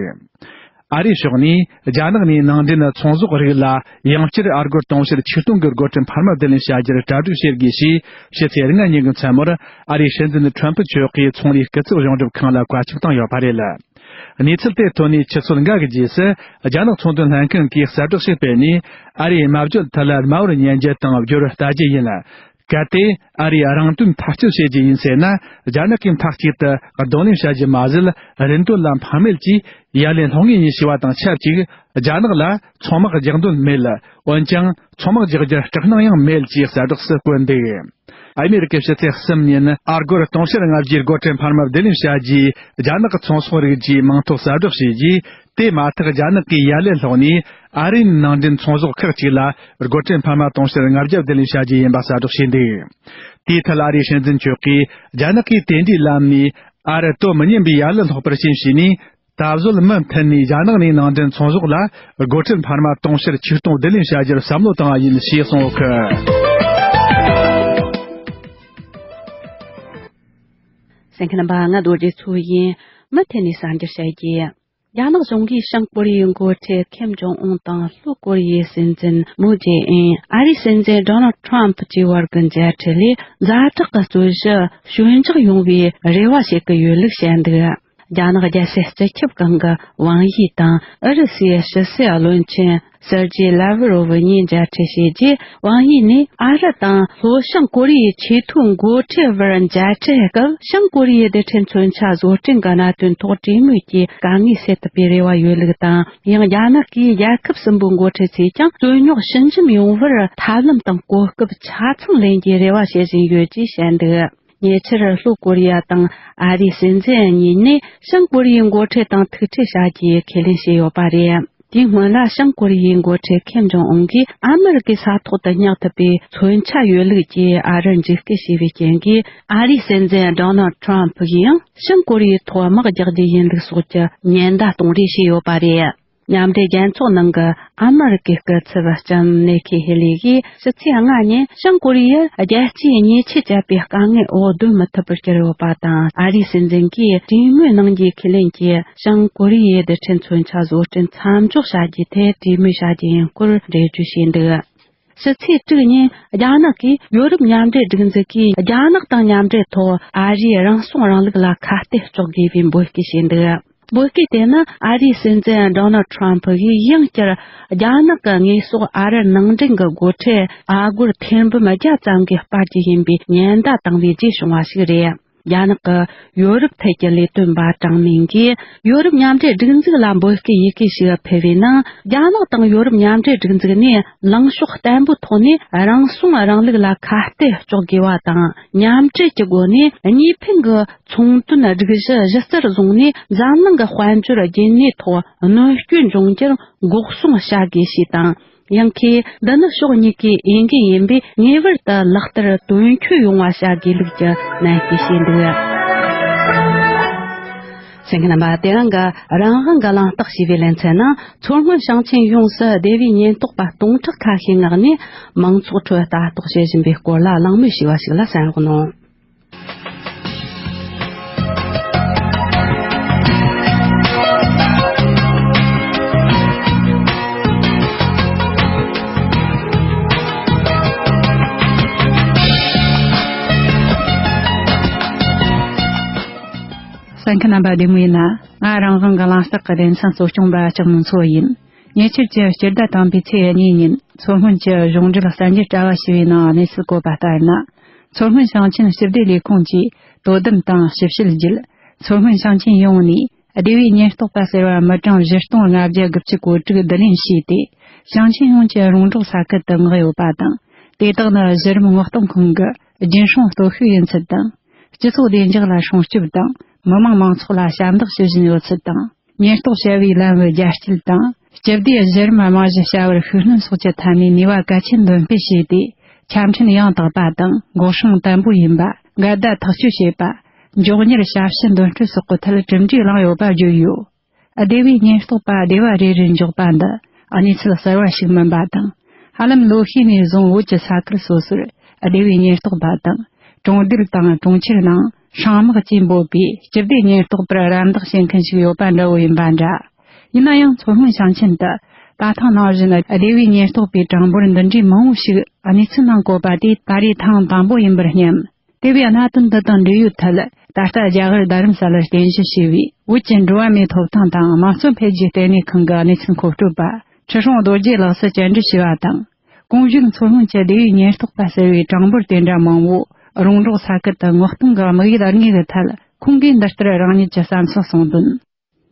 ཨ་རིའི་ཕྱོགས་ནས་རྒྱ་ནག་ནས་ནང་འདྲེན་ཚོང་ཟོག་རིགས་ལ་ཡང་བསྐྱར་ཨ་སྒོར་དུང་ཕྱུར་ཆིག་སྟོང་གི་སྒོ་ཁྲལ་འཕར་མ་བསྡུ་ལེན་བྱ་རྒྱུར་གྲ་སྒྲིག་བྱེད་དགོས་ཞེས། ཕྱི་ཚེས་ལྔ་ཉིན་གྱི་མཚན་མོར་ཨ་རིའི་སྲིད་འཛིན་ཁྲོམ་ཕུ་མཆོག་གིས་ཚོང་ལས་སྐུ་ཚབ་གཞུང་སྒྲུབ་ཁང་ལ་བཀའ་ཁྱབ་བཏང་ཡོད་པ་རེད། གནས་ཚུལ་དེ་ཐོན་ནས་ཆུ་ཚོད་འགའ་གི་རྗེས་སུ། རྒྱ་ནག་ཚོང་དོན་ལྷན་ཁང་གིས་གསལ་བསྒྲགས་ཤིག་སྤེལ་ནས། ཨ་རིའི་སྨྲ་བརྗོད་ཐད་ལ་དམའ་བར་ཉན་རྒྱུ་དང་བསྒྱུར་བར་ལྟ་རྒྱུ་ཡིན། གལ་ཏེ་ཨ་རིས་རང་དོན་མཐའ་གཅོད་བྱེད་རྒྱུ་ཡིན་ཟེར་ན། རྒྱ་ནག་གིས་མཐའ་གཅིག་ཏུ་གདོང་ལེན་བྱ་རྒྱུ་མ་ཟད། རིན་དོད་ལ་ཕན་མེད་ཀྱིས་ཡ་ལན་སློག་ངེས་ཡིན་ཞེས་པ་དང་ཆབས་ཅིག་རྒྱ་ནག་ལ་ཚོང་དམག་རྒྱག་འདོད་མེད། འོན་ཀྱང་ཚོང་དམག་རྒྱག་རྒྱུར་སྐྲག་སྣང་ཡང་མེད་ཅེས་གསལ་བསྒྲགས་སུ་བཀོད་འདུག་ཨ་མེ་རི་ཀའི་ཕྱི་ཚེས་གསུམ་ཉིན་ཨ་སྒོར་དུང་ཕྱུར་ལྔ་བརྒྱའི་སྒོ་ཁྲལ་འཕར་མ་བསྡུ་ལེན་བྱ་རྒྱུའི་རྒྱ་ནག་གི་ཚོང་ཟོག་རིགས་ཀྱི་མིང་ཐོ་གསལ་བསྒྲགས་བྱས་རྗེས། དེ་མ་ཐག་རྒྱ་ནག་གིས་ཡ་ལན་སློག་ནས། ཨ་རིའི་ནང་འདྲེན་ཚོང་ཟོག་ཁག་ཅིག་ལ་སྒོ་ཁྲལ་འཕར་མ་དུང་ཕྱུར་ལྔ་བརྒྱ་བསྡུ་ལེན་བྱ་རྒྱུ་ཡིན་པ་གསལ་བསྒྲགས་བྱས་འདུག་དེའི་ཐད་ཨ་རིའི་སྲིད་འཛིན་མཆོག་གིས། རྒྱ་ནག་གིས་དེ་འདྲའི་ལམ་ནས་ཨ་རི་དོ་མི་མཉམ་པའི་ཡ་ལན་སློག་པར་རྐྱེན་བྱས་ནས། ད་གཟོད་མུ་མཐུད་ནས་རྒྱ་ནག་ནས་ནང་འདྲེན་ཚོང་ཟོག་ལ་སྒོ་ཁྲལ་འཕར་མ་དུང་ཕྱུར་ཆིག་སྟོང་བསྡུ་ལེན་བྱ་རྒྱུར་བསམ་བློ་བཏང་བ་ཡིན་ཞེས་གསུངས་ཡོད་ཁུལ། གསན་མཁན་རྣམ་པ། ང་རྡོ་རྗེ་མཚོ་ཡིན། མུ་མཐུད་ནས་གསར་འགྱུར་བཤད་རྒྱུ། རྒྱ་ནག་གཞུང་གིས་བྱང་ཀོ་རི་ཡའི་འགོ་ཁྲིད་ཁེམ་ཇོང་ཨུན་དང་ལྷོ་ཀོ་རི་ཡའི་སྲིད་འཛིན་མུའུ་ཇེ་ཨིན། ཨ་རིའི་སྲིད་འཛིན་ཌོ་ནལ་ཁྲམ་བཅས་བར་གྱི་མཇལ་འཕྲད་ལས། ཛ་དྲག་གི་རྩོད་གཞི་ཞོད་འཇགས་ཡོང་བའི་རེ་བ་བྱེད་ཀྱི་ཡོད་ལུགས་བཤད་འདུག་རྒྱ་ནག་རྒྱལ་སྲས་སྤྱི་ཁྱབ་ཁང་གི་ཝང་ཡི་དང་ཨུ་རུ་སུའི་ཕྱི་སྲིད་བློན་ཆེན་སེར་ཇི་ལ་ཝི་རོ་ཝི་གཉིས་མཇལ་འཕྲད་བྱས་རྗེས། ཝང་ཡི་ནས་ཨ་རི་དང་ལྷོ་བྱང་ཀོ་རི་ཡའི་ཆེས་མཐོའི་འགོ་ཁྲིད་བར་མཇལ་འཕྲད་སྐབས། བྱང་ཀོ་རི་ཡའི་རྡུལ་ཕྲན་མཚོན་ཆ་བཟོ་སྐྲུན་གྱི་གནད་དོན་ཐོག་གྲོས་མོལ་གྱིས་དཀའ་ངལ་སེལ་ཐུབ་པའི་རེ་བ་ཡོད་ལུགས་དང་། ཡང་རྒྱ་ནག་གིས་རྒྱལ་ཁབ་གསུམ་པོའི་འགོ་ཁྲིད་ཚོས་ཀྱང་རྩོད་རྙོག་ཞི་འཇམ་ཡོང་བར་ཐབས་ལམ་དང་གོ་སྐབས་ཆ་ཚང་ལེན་རྒྱུའི་རེ་བ་བྱེད་བཞིན་ཡོད་ཅེས་བཤད་འདུག་ཉེ་ཆར་ལྷོ་ཀོ་རི་ཡ་དང་ཨ་རིའི་སྲིད་འཛིན་གཉིས་ནས་བྱང་ཀོ་རི་ཡའི་འགོ་ཁྲིད་དང་ཐུག་འཕྲད་བྱ་རྒྱུའི་ཁས་ལེན་བྱས་ཡོད་པ་རེད། དེའི་སྔོན་ལ་བྱང་ཀོ་རི་ཡའི་འགོ་ཁྲིད་ཁེམ་ཇོང་ཨུན་གྱིས་ཨ་མི་རི་ཀའི་ས་ཐོག་ཏུ་བསྙེག་ཐུབ་པའི་མཚོན་ཆ་ཡོད་ལུགས་ཀྱིས་ཨ་རིར་འཇིགས་སྐུལ་བྱས་པའི་རྐྱེན་གྱིས། ཨ་རིའི་སྲིད་འཛིན་ཌོ་ནལ་ཁྲམ་ཕུ་གིས་ཡང་བྱང་ཀོ་རི་ཡའི་ཐོག་དམག་རྒྱག་རྒྱུ་ཡིན་ལུགས་སོགས་ཀྱི་ཉེན་བརྡ་གཏོང་རེས་བྱས་ཡོད་པ་རེད། མཉམ་འབྲེལ་རྒྱལ་ཚོགས་ནང་གི་ཨ་མི་རི་ཀའི་སྐུ་ཚབ་ལྕམ་ནེ་ཁི་ཧེ་ལི་ཡིས་ཕྱི་ཚེས་ལྔ་ཉིན་བྱང་ཀོ་རི་ཡར་རྒྱལ་སྤྱིའི་ཉེས་ཆད་བཅད་པའི་དཀའ་ངལ་འོག་སྡོད་མི་ཐུབ་པར་གྱུར་ཡོད་པ་དང་། ཨ་རིའི་སྲིད་འཛིན་གྱིས་གྲོས་མོལ་གནང་རྒྱུའི་ཁས་ལེན་གྱིས་བྱང་ཀོ་རི་ཡའི་རྡུལ་ཕྲན་མཚོན་ཆ་བཟོ་སྐྲུན་མཚམས་འཇོག་བྱ་རྒྱུའི་ཐད་གྲོས་མོལ་བྱ་རྒྱུ་ཡིན་སྐོར་འགྲེལ་བརྗོད་བྱས་འདུག་ཕྱི་ཚེས་དྲུག་ཉིན་རྒྱ་ནག་གིས་ཡོ་རོབ་མཉམ་འབྲེལ་སྒྲིག་འཛུགས་ཀྱིས་རྒྱ་ནག་དང་མཉམ་འབྲེལ་ཐོག་ཨ་རིའི་རང་སྲུང་རིང་ལུགས་ལ་ཁ་གཏད་གཅོག་དགོས་པའི་འབོད་སྐུལ་བྱས་འདུག་འབོད་སྐུལ་དེ་ནི་ཨ་རིའི་སྲིད་འཛིན་ཌོ་ནལ་ཁྲམ་ཕུ་ཡིས་ཡང་བསྐྱར་རྒྱ་ནག་གི་དངོས་ཟོག་ཨ་རིར་ནང་འདྲེན་གྱི་སྒོ་ཁྲལ་ཨ་སྒོར་ཐེར་འབུམ་བརྒྱ་ཙམ་གྱིས་སྤར་རྒྱུ་ཡིན་པའི་ཉེན་བརྡ་བཏང་བའི་རྗེས་བྱུང་བ་ཞིག་རེད། རྒྱ་ནག་གི་ཡོ་རོབ་ཐད་ཀྱི་ལས་དོན་པ་ཀྲང་མིང་གིས་ཡོ་རོབ་མཉམ་འབྲེལ་སྒྲིག་འཛུགས་ལ་འབོད་སྐུལ་ཡི་གེ་ཞིག་ཕུལ་བའི་ནང་། རྒྱ་ནག་དང་ཡོ་རོབ་མཉམ་འབྲེལ་སྒྲིག་འཛུགས་ནས་ལངས་ཕྱོགས་བརྟན་པོའི་ཐོག་ནས་རང་སྲུང་རིང་ལུགས་ལ་ཁ་གཏད་གཅོག་དགོས་པ་དང་། མཉམ་འབྲེལ་གྱི་སྒོ་ནས་གཉིས་ཕན་གྱི་ཚོང་དོན་སྒྲིག་གཞི་གཞི་རྩར་བཟུང་ནས་འཛམ་གླིང་གི་དཔལ་འབྱོར་རྒྱུན་གནས་ཐོག་གནོན་སྐྱོན་འབྱུང་རྒྱུར་འགོག་སྲུང་བྱ་དགོས་ཞེས་དང་། ཡང་ཁོས་འདི་ནི་ཕྱོགས་གཉིས་ཀའི་འོས་འགན་ཡིན་པས་ངེས་པར་དུ་ལག་བསྟར་དོན་འཁྱོལ་ཡོང་བ་བྱ་དགོས་ལུགས་ཀྱི་ནན་སྐུལ་བྱས་འདུག་གསན་མཁན་རྣམ་པ། དེ་རིང་གི་རང་དབང་གི་གླེང་སྟེགས་ཞེས་པའི་ལེ་ཚན་ནང་མཚོ་སྔོན་ཞིང་ཆེན་ཡོངས་སུ་སྡེ་བའི་ཉེན་རྟོག་པ་སྟོང་ཕྲག་ཁ་ཤས་མངགས་ནས་མང་ཚོགས་ཁྲོད་ལྟ་རྟོག་བྱེད་བཞིན་པའི་སྐོར་ལ་གླེང་མོལ་ཞུས་པ་ཞིག་ལ་གསན་རོགས་གནང་། གསན་མཁན་རྣམ་པ་བདེ་མོ་ཡིན་ན། ང་རང་དབང་གི་གླེང་སྟེགས་ཀྱི་སྡེ་ཚན་གཙོ་སྐྱོང་པ་ལྕགས་མོ་མཚོ་ཡིན། ཉེ་ཆར་གྱི་སྤྱི་ཟླ་དང་པོའི་ཚེས་གཉིས་ཉིན་མཚོ་སྔོན་གྱི་གཞུང་འབྲེལ་གསར་འགྱུར་དྲ་བ་ཞེས་པའི་ནང་གནས་ཚུལ་བཀོད་པ་ལྟར་ན། མཚོ་སྔོན་ཞིང་ཆེན་སྤྱི་བདེ་ལས་ཁུངས་ཀྱིས་དོ་དམ་དང་ཞིབ་བཤེར་བརྒྱུད། མཚོ་སྔོན་ཞིང་ཆེན་ཡོངས་ནས་སྡེ་བའི་ཉེན་རྟོག་པ་ཟེར་བ་མི་གྲངས་བཞི་སྟོང་ལྔ་བརྒྱ་དགུ་བཅུ་གོ་དྲུག་བསྡུ་ལེན་བྱས་ཏེ། ཞིང་ཆེན་ཡོངས་ཀྱི་རོང་འབྲོག་ས་ཁུལ་དུ་མངགས་ཡོད་པ་དང་། དེ་དག་ནི་གཞི་རིམ་མངགས་གཏོང་ཁང་གི་རྒྱུན་སྲུང་སྟོབས་ཤུགས་ཡིན་ཚུལ་དང་། སྤྱི་ཚོགས་བདེ་འཇགས་ལ་སྲུང་སྐྱོབ་དང་། མི་དམངས་མང་ཚོགས་ལ་ཞབས་འདེགས་ཞུ་བཞིན་ཡོད་ཚུལ་དང་། ཉེན་རྟོག་བྱ་བའི་ལམ་བུ་རྒྱ་སྐྱེད་དང་། སྤྱི་བདེའི་གཞི་རིམ་རྨང་གཞི་བྱ་བར་ཤུགས་སྣོན་སོགས་ཀྱི་ཐད་ནས་ནུས་པ་གལ་ཆེན་འདོན་སྤེལ་བྱས་ཏེ། ཆ་འཕྲིན་ཡང་དག་པ་དང་། འགོག་སྲུང་བརྟན་པོ་ཡིན་པ། འགལ་ཟླ་ཐག་གཅོད་བྱེད་པ། མགྱོགས་མྱུར་ཞབས་ཞུ་འདོན་སྤྲོད་སོགས་ཀྱི་ཐད་གྲུབ་འབྲས་བླངས་ཡོད་པ་བརྗོད་ཡོད། སྡེ་བའི་ཉེན་རྟོག་པ་སྡེ་བ་རེ་རེར་འཇོག་པ་འདི་གནས་ཚུལ་གསར་བ་ཞིག་མིན་པ་དང་། ཧ་ལམ་ལོ་ཤས་ནས་བཟུང་བོད་ཀྱི་ས་ཁུལ་སོ་སོར་སྡེ་བའི་ཉེན་རྟོག་པ་དང་། གྲོང་རྡལ་དང་གྲོང་ཁྱེར་ནང་སྲང་དམག་ཅེས་འབོད་པའི་སྤྱི་བདེ་ཉེན་རྟོག་པར་རམ་འདེགས་བྱེད་མཁན་ཞིག་ཡོད་པ་འདྲ་བོ་ཡིན་པ་འདྲ། ཡིན་ན་ཡང་མཚོ་སྔོན་ཞིང་ཆེན་དུ་ད་ཐེངས་ནང་བཞིན་སྡེ་བའི་ཉེན་རྟོག་པའི་གྲངས་འབོར་འདི་འདྲའི་མང་བོ་ཞིག་གནས་ཚུལ་ནང་བཀོད་པ་དེ་ད་རེས་ཐེངས་དང་པོ་ཡིན་པར་སྙམ། དེ་བས་གནད་དོན་འདི་དང་འབྲེལ་ཡོད་ཐད་ད་ལྟ་རྒྱ་གར་རྡ་རམ་ས་ལར་རྟེན་གཞི་བྱས་པའི་བོད་ཀྱི་འགྲོ་བ་མིའི་ཐོབ་ཐང་དང་དམངས་གཙོ་འཕེལ་རྒྱས་ལྟེ་གནས་ཁང་གི་གནས་ཚུལ་མཁོ་སྤྲོད་པ་ཁྲི་སྲོང་རྡོ་རྗེ་ལགས་སུ་བཅར་འདྲི་ཞུས་པ་དང་། གོང་བཞིན་མཚོ་སྔོན་གྱི་སྡེ་བའི་ཉེན་རྟོག་པ་ཟེར་བའི་གྲངས་འབོར་དེ་འདྲ་མང་བོ་རོང་འབྲོག་ས་ཁུལ་དུ་མངགས་གཏོང་གི་དམིགས་ཡུལ་དངོས་ཀྱི་ཐད་ཁོང་གིས་འདི་ལྟར་རང་ཉིད་ཀྱི་བསམ་ཚུལ་གསུངས་དོན།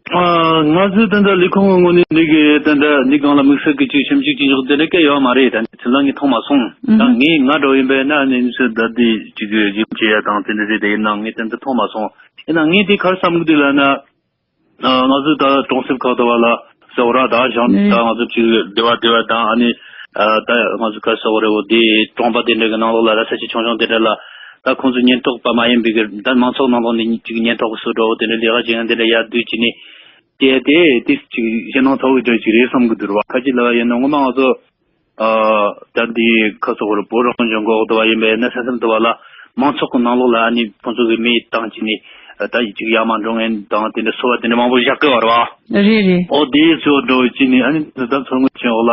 ཨ། ང་ཚོས་ད་ལྟ་ལས་ཁུངས་ཀྱི་ངོས་ནས་འདི་གི་ད་ལྟ་འདི་སྒང་ལ་དམིགས་བསལ་གྱི་ཅིག་ཞིབ་འཇུག་བྱེད་ཕྱོགས་དེ་འདྲ་སྐད་ཡོད་མ་རེད། ད་ཚུར་ལ་ངས་མཐོང་མ་སོང་། ཨུ་ཧུ། ད་ངས་ང་འདྲ་བོ་ཡིན་པས་ན་ཨ་ནི་ཚོས་ད་འདི་ཅིག་གི་ཞིབ་བྱེད་ཡ་དང་དེ་འདྲ་རེད། དེ་ཡིན་ནའང་ངས་ད་འདི་མཐོང་མ་སོང་། ཡིན་ནའང་ངས་འདི་ག་རེ་བསམ་གི་འདུག་ལབ་ན། ཨ། ང་ཚོས་ད་གྲོང་གསེབ་ཁག་ཏུ་བ་ལ་ཟེར་བ་ར་ད་ཞང་ད་ང་ཚོ་ཅིག་སྡེ་བ་སྡེ་བ་དང་ཨ་ནི་ད་ང་ཚོ་ག་ཟེར་བ་རེད། འོ་དེ་གྲོང་པ་དེ་འདྲ་གི་ནང་ལོགས་ལ་ད་ས་ཆ་ཆུང་ཆུང་དེ་འདྲ་ལ། ད་ཁོང་ཚོ་ཉེན་རྟོག་པ་མ་ཡིན་པའི་གི་ད་མང་ཚོགས་ནང་ལོགས་ནས་ཅིག་ཉེན་རྟོག་གི་སུ་འགྲོ་དེ་འདྲ་ལས་ཀ་བྱེད་མཁན་དེ་འདྲ་ཡར་བསྡུས་བྱས་ནས་དེ་དེ་དེ་ཅིག་ཞེད་སྣང་ཚ་བོ་གི་འདྲ་ཅིག་རེད་བསམ་གི་འདུག་ར་བ། ཁ་ཅིག་ལབ་པ་ཡིན་ན་ངོ་མ་ང་ཚོ་ཨ་ད་འདི་ཁ་སོག་རུ་བོད་རང་སྐྱོང་ལྗོངས་འོག་ཏུ་བ་ཡིན་པས་ན་ས་མཚམས་དུ་བ་ལ་མང་ཚོགས་ཀྱི་ནང་ལོགས་ལ་ཨ་ནི་ཁོང་ཚོ་གི་མི་བཏང་བྱས་ནས་ད་ཅིག་ཡར་མར་འགྲོ་མཁན་དང་དེ་འདྲ་སོ་བ་དེ་འདྲ་མང་པོ་བཞག་གི་བ་ར་བ། རེད་རེད། ཨོ་དེ་ཚོ་འགྲོ་བྱས་ནས་ཨ་ནི་ད་མཚོ་སྔོན་ཆེན་འོག་ལ་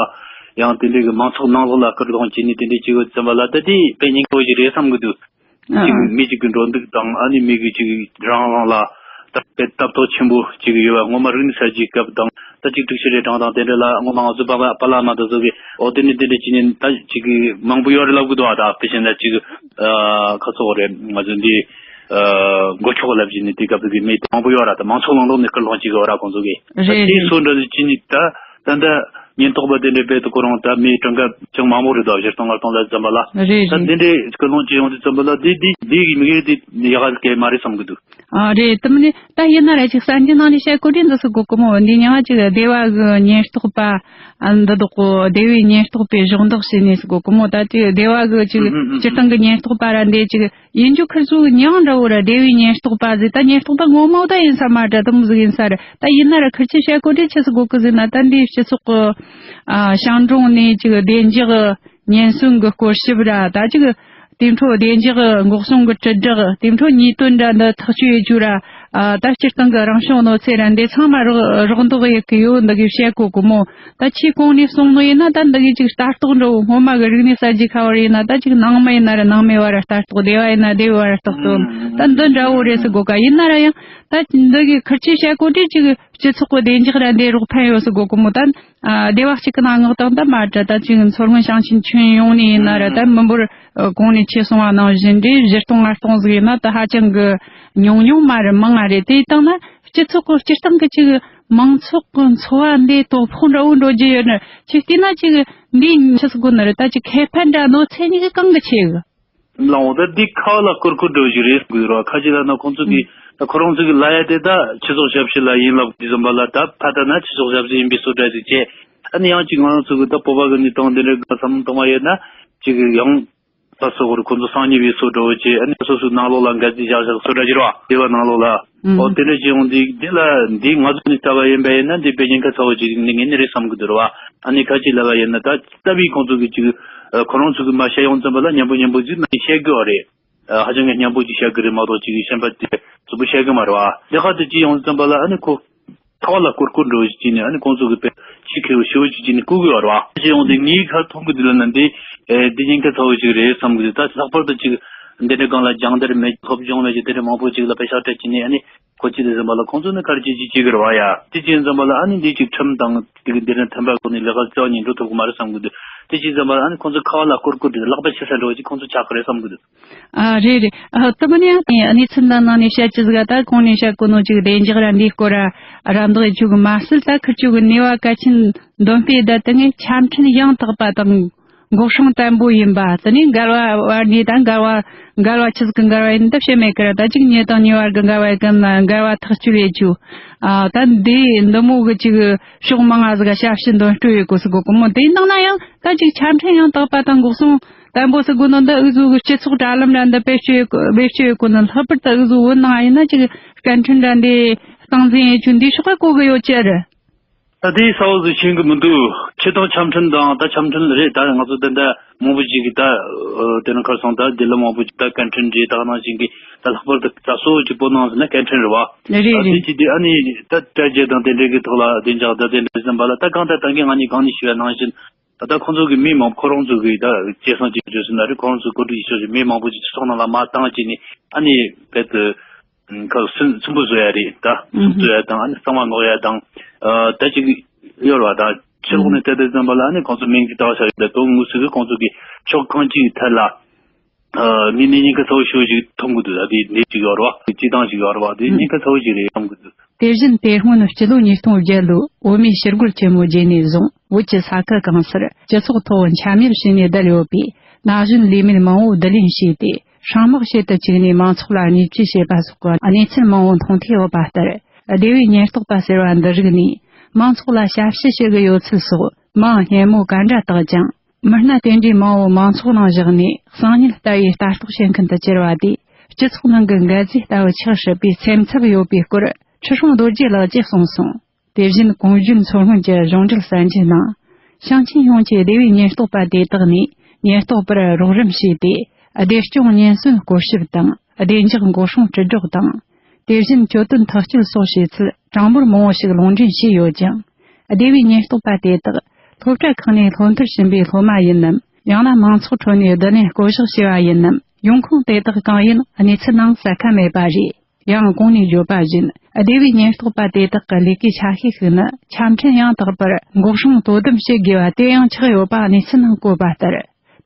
ཡང་དེ་འདྲ་གི་མང་ཚོགས་ནང་ལོགས་ལ་སྐུལ་སློང་བྱས་ནས་དེ་འདྲ་བྱེད་དགོས་ཙམ་པ་ལ་ད་དེ་དཔེ་ཉེན་ཁ་བོ་ཞིག་རེད་བསམ་གི་འདུག་ཨ་ཅིག་མི་གཅིག་གི་འགྲོ་འདུག་དང་ཨ་ནི་མི་གི་ཅིག་རང་རང་ལ་ད་དཔེ་སྟབས་ཐོག་ཆེན་པོ་ཅིག་ཡོད་པ་ངོ་མ་རིག་གནས་གསར་བརྗེའི་སྐབས་དང་ད་ཅིག་དྲུག་ཅུ་རེ་གྲངས་དང་དེ་འདྲ་ལ་ངོ་མ་ང་ཚོ་པ་པ་པ་ལ་མ་དེ་ཚོ་གི་ཨོ་དེ་ནི་དེ་འདྲ་ཅིག་ནི་ད་ཅིག་གི་མང་པོ་ཡོད་རེད་ལབ་གི་འདུག་ཨ་ད་དཔེ་བྱས་ན་ཅིག་ཨ་ཁ་ཚོགས་རེད། ང་ཚོ་འདི་ཨ་འགོ་ཁྲིད་ལབ་ཅིག་ནི་དེ་སྐབས་དེ་གི་མི་མང་པོ་ཡོད་ར། ད་མང་ཚོགས་ནང་ལོགས་ནས་སྐུལ་སློང་ཅིག་ཡོད་ར་ཁོང་ཚོ་གི་ད་རེད་དེ་རེད། སོ་འདྲ་ཅིག་ནི་ད། ད་ལྟ་ཉེན་རྟོག་པ་དེ་འདྲའི་དཔེ་དུ་ཁོ་རང་ད་མི་གྲངས་ཀ་ཅུང་མང་པོ་རེད་དོ། བཞི་སྟོང་ལྔ་སྟོང་ལ་ཙམ་པ་ལ། རེད་ད་རེད། དེ་འདྲའི་སྐུལ་སློང་བྱེད་ཡོང་དུས་ཙམ་པ་ལ་དེ་དེ་དེ་གི་མི་གེ་དེ་ཡག་ག་གེ་མ་རེད་བསམ་གི་འདུག་ཨ་རེད། དེ་མིན་ད་ཡིན་ན་ར་ཅིག་གསར་འགྱུར་ནང་ནས་བཤད་གོ་དྲན་འདུག་སུ་གོ་གི་མོ། འདི་ཉང་ཅིག་སྡེ་བ་གི་ཉེན་རྟོག་པ་ཨ་འདི་དག་གོ་སྡེ་བའི་ཉེན་རྟོག་པའི་གཞོགས་འདེགས་བྱས་ནས་སུ་གོ་གི་མོ། ད་ཅིག་སྡེ་བ་གི་ཅིག་ཨུ་ཧུམ་ཨུ་ཧུམ་སྤྱིར་བཏང་གི་ཉེན་རྟོག་པ་ར་འདི་ཅིག་ཡིན་རྒྱུ་ཁིར་ཚོའི་མྱིང་འདྲ་བོ་ར་སྡེ་བའི་ཉེན་རྟོག་པ་ཟེར། ད་ཉེན་རྟོག་པ་ངོ་མ་བོ་ད་ཡིན་ས་མ་རེད། དེ་མོ་ཟིག་ཡིན་ས་རེད། ད་ཡིན་ན་ར་ཁིར་ཆོས་བཤད་གོ་དུས་ཆི་ཟིག་གོ་གི་ཟེར་ན། ད་འདིའི་སྤྱི་ཚོགས་ཀྱི་ཨ་ཞང་གྲོང་ནས་ཅིག་བདེ་འཇགས་ཉེན་སྲུང་གི་སྐོར་ཞིབ་ར། ད་ཅིག་དེ་འཕྲོ་བདེ་འཇགས་འགོག་སྲུང་གི་དྲིལ་བསྒྲགས། དེ་འཕྲོ་ཉེས་དོན་འདྲ་འདི་ཐག་གཅོད་ཡེད་རྒྱུ་ར། ཨ་ད་སྤྱིར་བཏང་གི་རང་བྱུང་གནོད་འཚེ་ར་འདི་ཚང་མ་རོགས་རོགས་འདེགས་ཡེད་གི་ཡོད། འདི་གི་བཤད་གོ་གི་མོ། ད་ཆེས་གོང་ནས་གསུངས་ནོ་ཡིན་ན། ད་འདི་གི་ཅིག་ལྟ་རྟོག་འདྲ་བོ་སྔོན་མ་གི་རིག་གནས་གསར་བརྗེ་ཁ་བར་ཡིན་ན། ད་ཅིག་ནང་མི་ཡིན་ན་ར་ནང་མི་བར་ལྟ་རྟོག་སྡེ་བ་ཡིན་ན་སྡེ་བའི་བར་ལྟ་རྟོག་ད་འདི་འདྲ་བོ་རེད་ཟེར་གོ་ག་ཡིན་ན་ར་ཡང་། ད་འདི་གི་ཁུར་ཆེ་བྱ་གོ་དེ་ཅིག་སྤྱི་ཚོགས་ཀྱི་བདེ་འཇགས་ར་འདི་རོགས་ཕན་ཡོད་ཟེར་གོ་གི་མོ། ད་ཨ་སྡེ་བ་གཅིག་གི་ནང་ངག་དང་ད་མ་འདྲ། ད་ཅིག་མཚོ་སྔོན་ཞིང་ཆེན་ཁྱོན་ཡོངས་ནས་ཡིན་ན་ར། ད་མི་འབོར་ཨ་གོང་ནས་ཆེ་སོང་བ་ནང་བཞིན་འདྲའི་བཞི་སྟོང་ལྔ་སྟོང་ཟིག་ཡིན་ན་ད་ཧ་ཅང་གི་ཉུང་ཉུང་མ་རེད། མང་ང་རེད། དེ་ཡིན་ན་སྤྱི་ཚོགས་ཀྱི་སྤྱིར་བཏང་གི་ཅིག་མང་ཚོགས་ཀྱི་འཚོ་བ་འདི་དོ་ཕོག་འདྲ་བོ་འགྲོ་རྒྱུ་ཡོད་ན། ཁྱེད་བལྟས་ན་ཅིག་འདིའི་ཆི་ཟེར་དགོས་ནི་རེད། ད་ཅིག་ཁེ་ཕན་འདྲ་གནོད་འཚེ་གཉིས་ཀ་གང་གི་ཆེ་གི། ལའོ། ད་འདི་ཁ་བ་ལ་སྐོར་སྐོར་འགྲོ་བཞིན་རེད་དགོས་ར། ཁ་ཅིག་ལ་ན་ཁོང་ཚོ་གི་ད་ཁོ་རང་ཚོ་གི་ལ་ཡ་དེ་ད་སྤྱི་ཚོགས་ཞབས་ཞུ་ལ་ཡིན་ལབ་དུས་ཙམ་པ་ལ། ད་ཕ་ད་ན་སྤྱི་ཚོགས་ཞབས་ཞུ་ཡིན་པའི་བཟོ་འདྲ་ཞིག་བྱས། ཨ་ནི་ཡང་ཅིག་ང་རང་ཚོ་གི་ད་བོད་པ་གི་ནི་དང་དེ་འདྲའི་གི་བསམ་བློ་གཏོང་བ་ཡོད་ན། ཅིག་ཡང་ད་སོ་གོ་རུ་ཁོང་ཚོ་སང་ཉིན་པའི་བཟོ་འདྲ་བོ་བྱས། ཨ་ནི་སོ་སོའི་ནང་ལོགས་ལ་འགལ་རྩིས་བཞག་བཞག་བཟོ་འདྲ་བྱེད་ར། སྡེ་བ་ནང་ལོགས་ལ། ཨོ་དེ་འདྲ་བྱས་ཡོང་དུས་འདི་ལ་འདི་ང་ཚོ་ནི་ལྟ་བ་ཡིན་པ་ཡིན་ན་འདི་དཔེ་ཉེན་ཁ་ཚ་བོ་ཅིག་ནི་ངས་ནི་རེད་བསམ་གི་འདུག་ར་བ། ཨ་ནི་ཁ་ཅིག་ལ་བ་ཡིན་ན་ད་ལྟ་བུའི་ཁོང་ཚོ་གི་ཅིག་ཨ་ཁོ་རང་ཚོ་གི་མ་བཤད་ཡོང་ཙམ་པ་ལ་མཉམ་པོ་མཉམ་པོ་ཅིག་མ་བཤད་གི་བ་རེད། ཨ་ཧ་ཅང་གི་མཉམ་པོ་ཅིག་བཤད་གི་རེད་མ་གཏོགས་ཅིག་གཞན་པ་དེ་གཟུགས་པོ་བཤད་གི་མ་རེད་བ། དེ་ཁ་དེ་ཅིག་ཡོང་ཙམ་པ་ལ་ཨ་ནི་ཁོ་ཁ་བ་ལ་སྐོར་སྐོར་འགྲོ་བཞིན་ནས། ཨ་ནི་ཁོང་ཚོ་གི་དཔེ་ཕྱི་ཁེ་བོ་ཞེ་བོ་ཅིག་ཅིག་ནི་བཀུག་གི་བ་རེད་བ། ཅིག་ཡོང་དེ་ངའི་ཁ་མཐོང་གི་འདུག་ལ་ན་འདི་ཨེ་འདི་ཉེན་ཁ་ཚ་བོ་ཅིག་རེད་བསམ་གི་འདུག་ད་ལྷག་པར་དུ་ཅིག་འདི་འདྲའི་སྒང་ལ་སྦྱང་བརྡར་མེད། སློབ་སྦྱོང་མེད་ཅིག་དེ་འདྲ་མང་པོ་ཅིག་ལ་དཔེ་ཤག་སྤྲད་ཅིག་ནས། ཨ་ནི་ཁོ་ཅི་དེ་ཙམ་པ་ལ་ཁོང་ཚོ་ནི་ག་རེ་ཅིག་ཅིག་བྱེད་གི་རེད་བ་ཡ། དེ་ཅི་ཙམ་པ་ལ་ཨ་ནི་འདི་ཅིག་ཁྲིམས་དང་ཅིག་འདི་ནི་མཐུན་པ་སྒོ་ནས་ལས་ཀ་རྩ་བ་ཉིད་འགྲོ་ཐུབ་གི་མ་རེད་བསམ་གི་འདུག་དེ་ཅི་ཙམ་པ་ལ་ཨ་ནི་ཁོང་ཚོ་ཁ་བ་ལ་སྐོར་སྐོར་དེ་ལག་པ་ཕྱི་ས་འགྲོ་བ་ཅིག་ཁོང་ཚོ་ཆགས་གི་རེད་བསམ་གི་འདུག་ཨ་རེད་རེད། ཨ་དེ་མིན་ཡང་གནས་ཚུལ་འདི་ནང་ནས་བཤད་ཅི་ཟིག་ད་གོང་ནས་བཤད་གོ་ནོ་ཅིག་བདེ་འཇགས་ར་འདིའི་སྐོར་ར་རམ་འདེགས་བྱུག་མ་ཟད། ད་ཁུར་ཆོ་གི་ནུས་པ་གལ་ཆེན་འདོན་སྤེལ་ད་དེ་ངས་ཆ་འཕྲིན་ཡང་དག་པ་དང་། འགོག་སྲུང་བརྟན་པོ་ཡིན་པ། དེ་ནས་འགལ་བ་བར་ནས་ད་འགལ་བ་འགལ་བ་ཆི་ཟིག་གི་འགལ་བ་ཡིན་ད་བཤད་མེད་ཀི་ར། ད་ཅིག་ཉེ་དང་ཉེ་བར་གི་འགལ་བ་ཡིན་ན་འགལ་བ་ཐག་གཅོད་ཡེད་རྒྱུ། ཨ་ད་འདི་འདི་མོ་གི་ཅིག་ཕྱོགས་མང་ང་ཟིག་ག་ཞབས་ཞུ་འདོན་སྤྲོད་ཡེད་དགོས་ཟེར་གོ་གི་མོ། དེ་ཡིན་ནང་ན་ཡང་ད་ཅིག་ཆ་འཕྲིན་ཡང་དག་པ་དང་འགོག་སྲུང་བརྟན་པོ་ཟེར་གོ་ནོ་འདི་འུ་ཚོ་གི་སྤྱི་ཚོགས་དྲ་ལམ་ར་འདི་བེད་སྤྱོད་ཡེད་གོ། བེད་སྤྱོད་ཡེད་གོ་ནི་ལྷག་པར་དུ་འུ་ཚོ་བོད་ནང་ཡིན་ན་ཅིག་སྐད་འཕྲིན་ར་འདི་སྟངས་འཛིན་ཡེད་རྒྱུ་འདི་ཕྱོགས་ག་གོ་གི་ཡོད་ཀྱི་རེད། ད་དེ་གསལ་བོ་ཟིག་ཤེས་གི་མི་འདུག་སྤྱིར་བཏང་ཆ་འཕྲིན་དང་ད་ཆ་འཕྲིན་རེད། ད་ང་ཚོ་ད་ལྟ་མང་པོ་ཅིག་གིས་ད་དེ་རིང་ཁ་སང་ད་དེ་ལ་མང་པོ་ཅིག་ད་སྐད་འཕྲིན་རེད། ད་ག་ནང་བཞིན་གྱི་ད་ལྷག་པར་དུ་ད་གཙོ་བོ་ཅིག་བོད་ནང་ཟེར་ན་སྐད་འཕྲིན་རེད་བ། རེད་ད་དེ་རེད། ཅིག་དེ་ཨ་ནི་ད་དྲ་རྒྱ་དང་དེ་འདྲའི་གི་ཐོག་ལ་བདེ་འཇགས་ད་དེ་འདྲ་ཟིན་པ་ལ་ད་གང་ལྟར་ད་གིན་ང་གཉིས་གང་ནས་ཞུས་པ་ནང་བཞིན། ད་ལྟ་ཁོང་ཚོ་གི་མི་མང་ཁོ་རང་ཚོ་གི་ད་སྐྱེད་སྲིང་བྱེད་རྒྱུ་ཟེར་ན་རེད། ཁོ་རང་ཚོ་བཀོད་སྒྲིག་བྱེད་ཕྱོགས་ཀྱི་མི་མང་པོ་ཅིག་སྤྱི་ཚོགས་ནང་ལ་མར་བཏང་བྱས་ནས། ཨ་ནི་རྦད་དེ་ཁ་སུན་སུན་པོ་བཟོ་ཡ་རེད། ད་སུན་བཟོ་ཡ་དང་ཨ་ནི་གཙང་མ་སྔོག་ཡ་དང་། ཨ་ད་ཅིག་ཡོད་རེད་བ། ད་ཕྱི་ལོགས་ནས་བལྟས་དུས་ཙམ་པ་ལ་ཨ་ནི་ཁོང་ཚོ་མིང་ཅིག་བཏགས་བཞག་ཡོད་པའི་དོན་དངོས་སུ་གི་ཁོང་ཚོ་གི་ཕྱོགས་གང་ཅིའི་ཐད་ལ་ཨ་མི་ནི་ཉེན་ཁ་ཚ་བོ་ཞེ་པོ་ཅིག་མཐོང་གི་འདུག་ད་དེ་འདི་ཅིག་ཡོད་རེད་བ། སྤྱི་བཏང་ཅིག་ཡོད་རེད་བ། དེ་ཉེན་ཁ་ཚ་བོ་ཅིག་རེད་བསམ་གི་འདུག་དེ་བཞིན་དེ་སྔོན་སྤྱི་ལོ་ཉིས་སྟོང་བརྒྱད་ལོའི་བོད་མིའི་ཕྱིར་རྒོལ་ཆེན་མོ་རྗེས་ནས་བཟུང་བོད་ཀྱི་ས་ཁུལ་གང་སར་སྤྱི་ཚོགས་ཐོག་འཆམ་ཉེས་བྱས་ནས་བསྡད་ཡོད་པའི་ན་གཞོན་ལས་མེད་མང་བོ་བསྡུ་ལེན་བྱས་ཏེ། སྲང་དམག་ཞིག་ཏུ་བཅུག་ནས་མང་ཚོགས་ལ་བརྙས་བཅོས་བྱས་པ་སོགས་ཀྱི་གནས་ཚུལ་མང་བོ་མཐོང་ཐོས་ཡོད་པ་ལྟར། སྡེ་བའི་ཉེན་རྟོག་པ་ཟེར་བ་འདི་རིགས་ནས་མང་ཚོགས་ལ་ཞབས་ཞུ་བྱེད་ཀྱི་ཡོད་ཚུལ་སོགས་མིང་སྙན་མོ་ག་འདྲ་བཏགས་ཀྱང་། མི་སྣ་དེ་འདྲའི་མང་བོ་མང་ཚོགས་ནང་བཞག་ནས་གསང་ཉུལ་ལྟ་བུའི་ལྟ་རྟོག་བྱེད་མཁན་དུ་གྱུར་བ་དེས། སྤྱི་ཚོགས་ནང་གི་འགལ་རྫས་ལྟ་བུ་ཆགས་སྲིད་པའི་སེམས་འཚབ་ཡོད་པའི་སྐོར་ཁྲི་སྲོང་རྡོ་རྗེ་ལགས་ཀྱིས་གསུངས་སོང་། དེ་བཞིན་གོང་བརྗོད་མཚོ་སྔོན་གྱི་གཞུང་འབྲེལ་གསར་འགྱུར་ནང་། ཞིང་ཆེན་ཡོངས་ཀྱི་སྡེ་བའི་ཉེན་རྟོག་པ་དེ་དག་ནས་ཉེན་རྟོག་པར་རོགས་རམ་བྱས་ཏེ། བདེ་སྐྱོང་ཉེན་ཟོན་སྐོར་ཞིབ་དང་བདེ་འཇགས་འགོག་སྲུང་དྲིལ་སྒྲོག་དང་། དེ་བཞིན་གྱོད་དོན་ཐག་གཅོད་སོགས་བྱས་ཚུལ་གྲངས་འབོར་མང་བོ་ཞིག་ལུང་འདྲེན་བྱས་ཡོད་ཀྱང་། སྡེ་བའི་ཉེན་རྟོག་པ་དེ་དག་སློབ་གྲྭ་ཁག་ནས་སློབ་མཐར་ཕྱིན་པའི་སློབ་མ་ཡིན་ནམ། ཡང་ན་མང་ཚོགས་ཁྲོད་ནས་བསྡུ་ལེན་བསྐོ་གཞག་བྱས་པ་ཡིན་ནམ། ཡོང་ཁུངས་དེ་དག་གང་ཡིན་གནས་ཚུལ་ནང་གསལ་ཁ་མེད་པ་རེད། ཡང་གོང་ནས་བརྗོད་པ་བཞིན། སྡེ་བའི་ཉེན་རྟོག་པ་དེ་དག་གི་ལས་ཀའི་ཆ་ཤས་ཤིག་ནི་ཆ་འཕྲིན་ཡང་དག་པར་འགོག་སྲུང་དོ་དམ་བྱེད་དགོས་པ་དེ་ཡང་ཆགས་ཡོད་པ་གནས་ཚུལ་ནང་བཀོད་པ་ལྟར།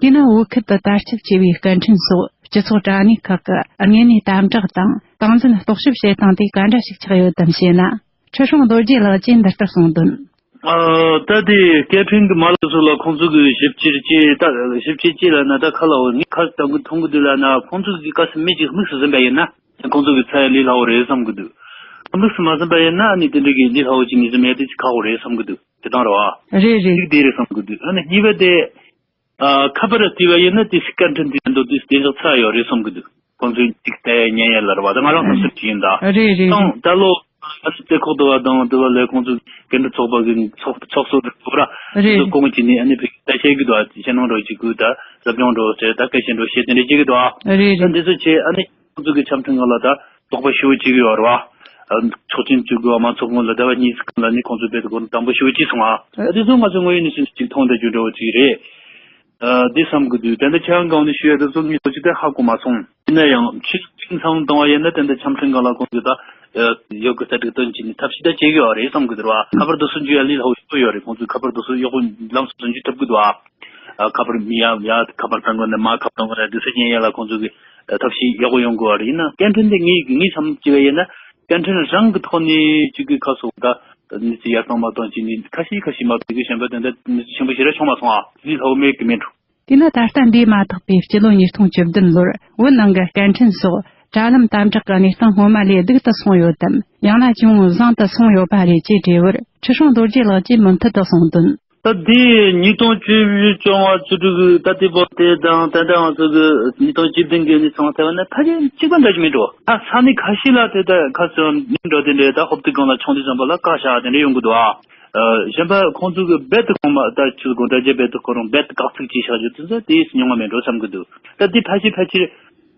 དེས་ན་བོད་ཁུལ་དུ་དར་ཁྱབ་ཆེ་བའི་སྐད་འཕྲིན་སོགས་སྤྱི་ཚོགས་དྲ་གནས་ཁག་གི་དངོས་གནས་དམ་དྲག་དང་སྟངས་འཛིན་རྟོག་ཞིབ་བྱེད་སྟངས་དེ་ག་འདྲ་ཞིག་ཆགས་ཡོད་དམ་ཞེ་ན། ཁྲི་སྲོང་རྡོ་རྗེ་ལགས་ཀྱིས་འདི་ལྟར་གསུངས་དོན། ཨ་ད་དེ་སྐད་འཕྲིན་གྱི་མ་ལག་སོགས་ལ་ཁོང་ཚོ་གི་ཞིབ་བཤེར་བྱས། ད་ཞིབ་བཤེར་བྱས་ལ་ན་ད་ཁ་ལ་འོ་ངས་ཁ་བཏང་གི་མཐོང་གི་འདུག་ལ་ན། ཁོང་ཚོ་གི་གལ་སྲིད་མི་གཅིག་དམིགས་སུ་ཟིན་པ་ཡིན་ན། ཁོང་ཚོ་གི་ཚད་ལས་སླ་བོ་རེད་བསམ་གི་འདུག་དམིགས་སུ་མ་ཟིན་པ་ཡིན་ན་ཨ་ནི་དེ་འདྲ་གི་ལས་སླ་བོ་ཅིག་ནས་ཟིན་ཡ་དེ་ཅིག་ཁག་པོ་རེད་བསམ་གི་འདུག་དེ་དང་རེད་བ། རེད་རེད། གཅིག་དེ་རེད་བསམ་གི་འདུག་ཨ་ནི་གཉིས་པ་དེ། ཨ་ཁ་པར་བལྟས་པ་ཡིན་ན་དེ་སི་ཀར་འཕྲིན་དེ་འདུག་དེ་བདེ་འཇགས་ཚ་ཡོད་རེད་བསམ་གི་འདུག་ཁོང་ཚོས་ཅིག་བལྟ་ཡ་ཉན་ཡ་ལ་རེད་བ། ད་ང་རང་ཚོ་སུ་ཅིག་ཡིན་ད། རེད་རེད། དང་ད་ལོ་ཨ་ནི་རྩེ་ཁོག་དུ་བ་དང་དུ་བ་ལས་ཁོང་ཚོ་སྐད་འཕྲིན་ཚོགས་པ་གི་ཚོགས་ཚོགས་གཙོ་རེད་བ། རེད། ཚོགས་གཙོ་ཁོང་གཅིག་ནས་ཨ་ནི་ཕ་གི་ད་བཤད་གི་འདུག་ཨ་ཅེ་ནང་འགྲོ་ཅིག་དགོས། ད་ཟབ་སྦྱོང་འགྲོ་ཟེར། ད་སྐད་ཆ་འགྲོ་བཤད་དེ་འདྲ་བཤད་གི་འདུག་ཨ། རེད་ད་རེད། འདི་ཚོ་བྱས་ཨ་ནི། ཁོང་ཚོ་གི་ཆ་འཕྲིན་ཁང་ལ་ད་དོགས་པ་ཞེ་པོ་བྱེད་ཀྱི་ཡོད་རེད་བ། ཨ་ཚོགས་ཆེན་བཅུ་དགུ་བ་མ་ཚོགས་སྔོན་ལ་ཟླ་བ་གཉིས་ཙམ་ལ་ནི་ཁོང་ཚོས་རྦད་དེ་གོ་དང་པོ་ཞེ་པོ་བྱས་སོང་ཨ། ཨ་དེ་ཚོ་ང་ཚོ་དངོས་ཡོད་གནས་ཚུལ་ཅིག་མཐོང་བསྡད་རྒྱུ་འདྲ་བོ་ཅིག་རེད། ཨ་འདི་བསམ་གི་འདུག་ད་ལྟ་ཁྱེད་རང་གང་ནས་ཞུ་ཡ་དེ་ཚོ་ངས་ཐོག་ཅིག་ད་ཧ་གོ་མ་སོང་། ཡིན་ན་ཡང་ཕྱི་ཕྱི་མཚམས་བཏང་བ་ཡིན་ན་ད་ལྟ་ཆ་འཕྲིན་ཁང་ལ་ཁོང་ཚོས་ད་ ཡོད་དགོས་ས་དྲུག་དོན་གཅིག་ནི་ཐབས་ཤེས་ད་བྱེད་ཀྱི་ཡོད་རེད་བསམ་གི་འདུག་ར། ཁ་པར་དུ་སུན་ཅུ་ཡ་ལི་ལྷག་ཡོད་རེད། ཁོང་ཚོས་ཁ་པར་དུ་སུ་ཡག་པོ་ལམ་སུ་སུན་ཅུ་ཐུབ་གི་འདུག་ཨ། ཁ་པར་མི་ཡ་ཡ་ཁ་པར་བཏང་གི་ནས་མ་ཁ་བཏང་གི་རེད། དུ་སུ་ཉན་ཡ་ལ་ཁོང་ཚོ་གི་ཐབས་ཤེས་ཡག་པོ་ཡོང་དགོས་བ་རེད། ཡིན་ན་སྐད་འཕྲིན་དེ་ངས་ངས་བསམ་ཅི་བས་ཡིན་ན་སྐད་འཕྲིན་རང་གི་ཐོག་ནས་ཅིག་གི་ཁ་སོགས་ད་ནི་ཚེ་ཡར་བཏང་མ་བཏང་ཅིག་ནི་ཁ་ཤས་ཁ་ཤས་མ་གཏོགས་གཞན་པ་དེ་འདྲ་ནི་ཆེན་པོ་ཞེ་དྲག་བྱུང་མ་སོང་ཨ། ལི་ལྷག་མེད་གི་མེད་འགྲོ། དེས་ན་ད་ལྟ་འདས་མ་ཐག་པའི་སྤྱི་ལོ་ཉིས་སྟོང་བཅུ་བདུན་ལོར་བོད་ནང་གི་སྐད་འཕྲིན་སོགས་དྲ་ལམ་དམ་དྲག་གི་གནས་སྟངས་སྔོན་མ་ལས་སྡུག་ཏུ་སོང་ཡོད་དམ། ཡང་ན་ཅུང་བཟང་དུ་སོང་ཡོད་པ་རེད་ཅེས་དྲིས་པར་ཁྲི་སྲོང་རྡོ་རྗེ་ལགས་ཀྱིས་མུ་མཐུད་དུ་གསུངས་དོན། ད་དེ་ཉིས་སྟོང་བཅུ་བཞི་བཅོ་ལྔ་བཅུ་དྲུག་གི་ད་ལྟའི་བར་དེ་དང་ད་ལྟ་ང་ཚོ་གི་ཉིས་སྟོང་བཅུ་བདུན་གི་གནས་སྟངས་ལྟ་བ་ན་ཕལ་ཆེར་གཅིག་པ་འདྲ་ཞིག་མིན་འགྲོ། ད་ས་གནས་ཁ་ཤས་ལ་དེ་ད་ཁ་སང་ཉིན་འགྲོ་དེ་འདྲའི་ད་ཧོབ་ཏེ་སྒང་ལ་ཆུང་དུས་ཙམ་པ་ལ་བཀག་བཞག་དེ་འདྲ་ཡོང་གི་འདུག་ཨ། གཞན་པ་ཁོང་ཚོ་གི་རྦད་དེ་གོང་མ་ད་ཆུ་དགོང་དྲ་རྒྱ་རྦད་དེ་ཁོ་རང་རྦད་དེ་བཀག་ཚིག་ཅིག་བཞག་རྒྱུ་དེ་ཚོ་དེ་ཉུང་བ་མིན་འགྲོ་བསམ་གི་འདུག། ད་དེ་ཕལ་ཆེར་ཕལ་ཆེར་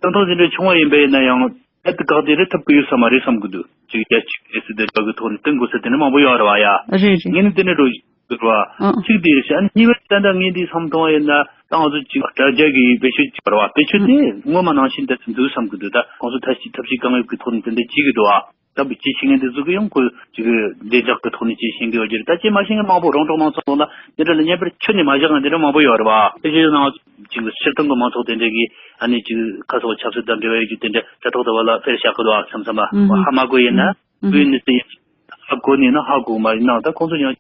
དོན་དག་དེ་འདྲ་ཆུང་བ་ཡིན་པ་ཡིན་ན་ཡང་རྦད་དེ་བཀག་དེ་རེད་ཐུབ་ཀྱི་ཡོད་ས་མ་རེད་བསམ་གི་འདུག། ཅིག་རྒྱ་ཆེ་གི་སྲིད་དོན་གི་ཐོག་ནས་བསྟུན་དགོས་ས་དེ་འདྲ་མང་པོ་ཡོད་རེད་བ་ཡ། རེད་རེད། ངས་ནི་དེ་འདྲ་འགྲོ་གི་རེད་བ། ཨང་། གཅིག་དེ་རེད་ཤག། གཉིས་པ་ད་ལྟ་ངས་འདི་བསམ་བཏང་བ་ཡིན་ན་ད་ང་ཚོ་ཅིག་དྲ་རྒྱ་གི་བེད་སྤྱོད་ཅིག་རེད་བ། བེད་སྤྱོད་དེ་སྔོན་མ་ནང་བཞིན་དེ་འདུག་བསམ་གི་འདུག། ད་ཁོང་ཚོ་ཐབས་ཤེས་ཐབས་ཤེས་གང་ཡོད་ཀྱི་ཐོག་ནས་དེ་འདྲ་བྱེད་ཀྱི་འདུག་ཨ། ད་བུ་ཅི་ཤེས་མཁན་དེ་ཚོ་གི་ཡང་ཁོ་ཅིག་གི་བདེ་འཇགས་ཀྱི་ཐོག་ནས་ཅི་ཤེས་ཀྱི་ཡོད་ཀྱི་རེད། ད་ཅི་མ་ཤེས་མཁན་མང་པོ་རོང་འབྲོག་མང་ཚོགས་ནང་ལ་དེ་འདྲ་ལ་བརྙན་པར་ཁྱོན་ནས་མ་བཞག་མཁན་དེ་འདྲ་མང་པོ་ཡོད་རེད་བ། དེ་བཞིན་ནང་ཅིག་ཕྱིར་གཏོང་གི་མང་ཚོགས་དེ་འདྲ་གི་ཨ་ནི་ཅིག་ཁ་སོགས་ཆབ་སྲིད་དང་འབྲེལ་བ་ཡོད་རྒྱུ་དེ་འདྲ་དྲ་ཐོག་དུ་བ་ལ་ཕེར་བཞག་གི་འདུག་ཨ། མཚམས་མཚམས་མ་ཧ་མ་གོ་ཡིན་ན་བུའི་ནི་སི་ཡིན་ཧ་གོ་ནི་ན་ཧ་གོ་མ་ཡིན་ན་ད་ཁོང་ཚོ་ཡང་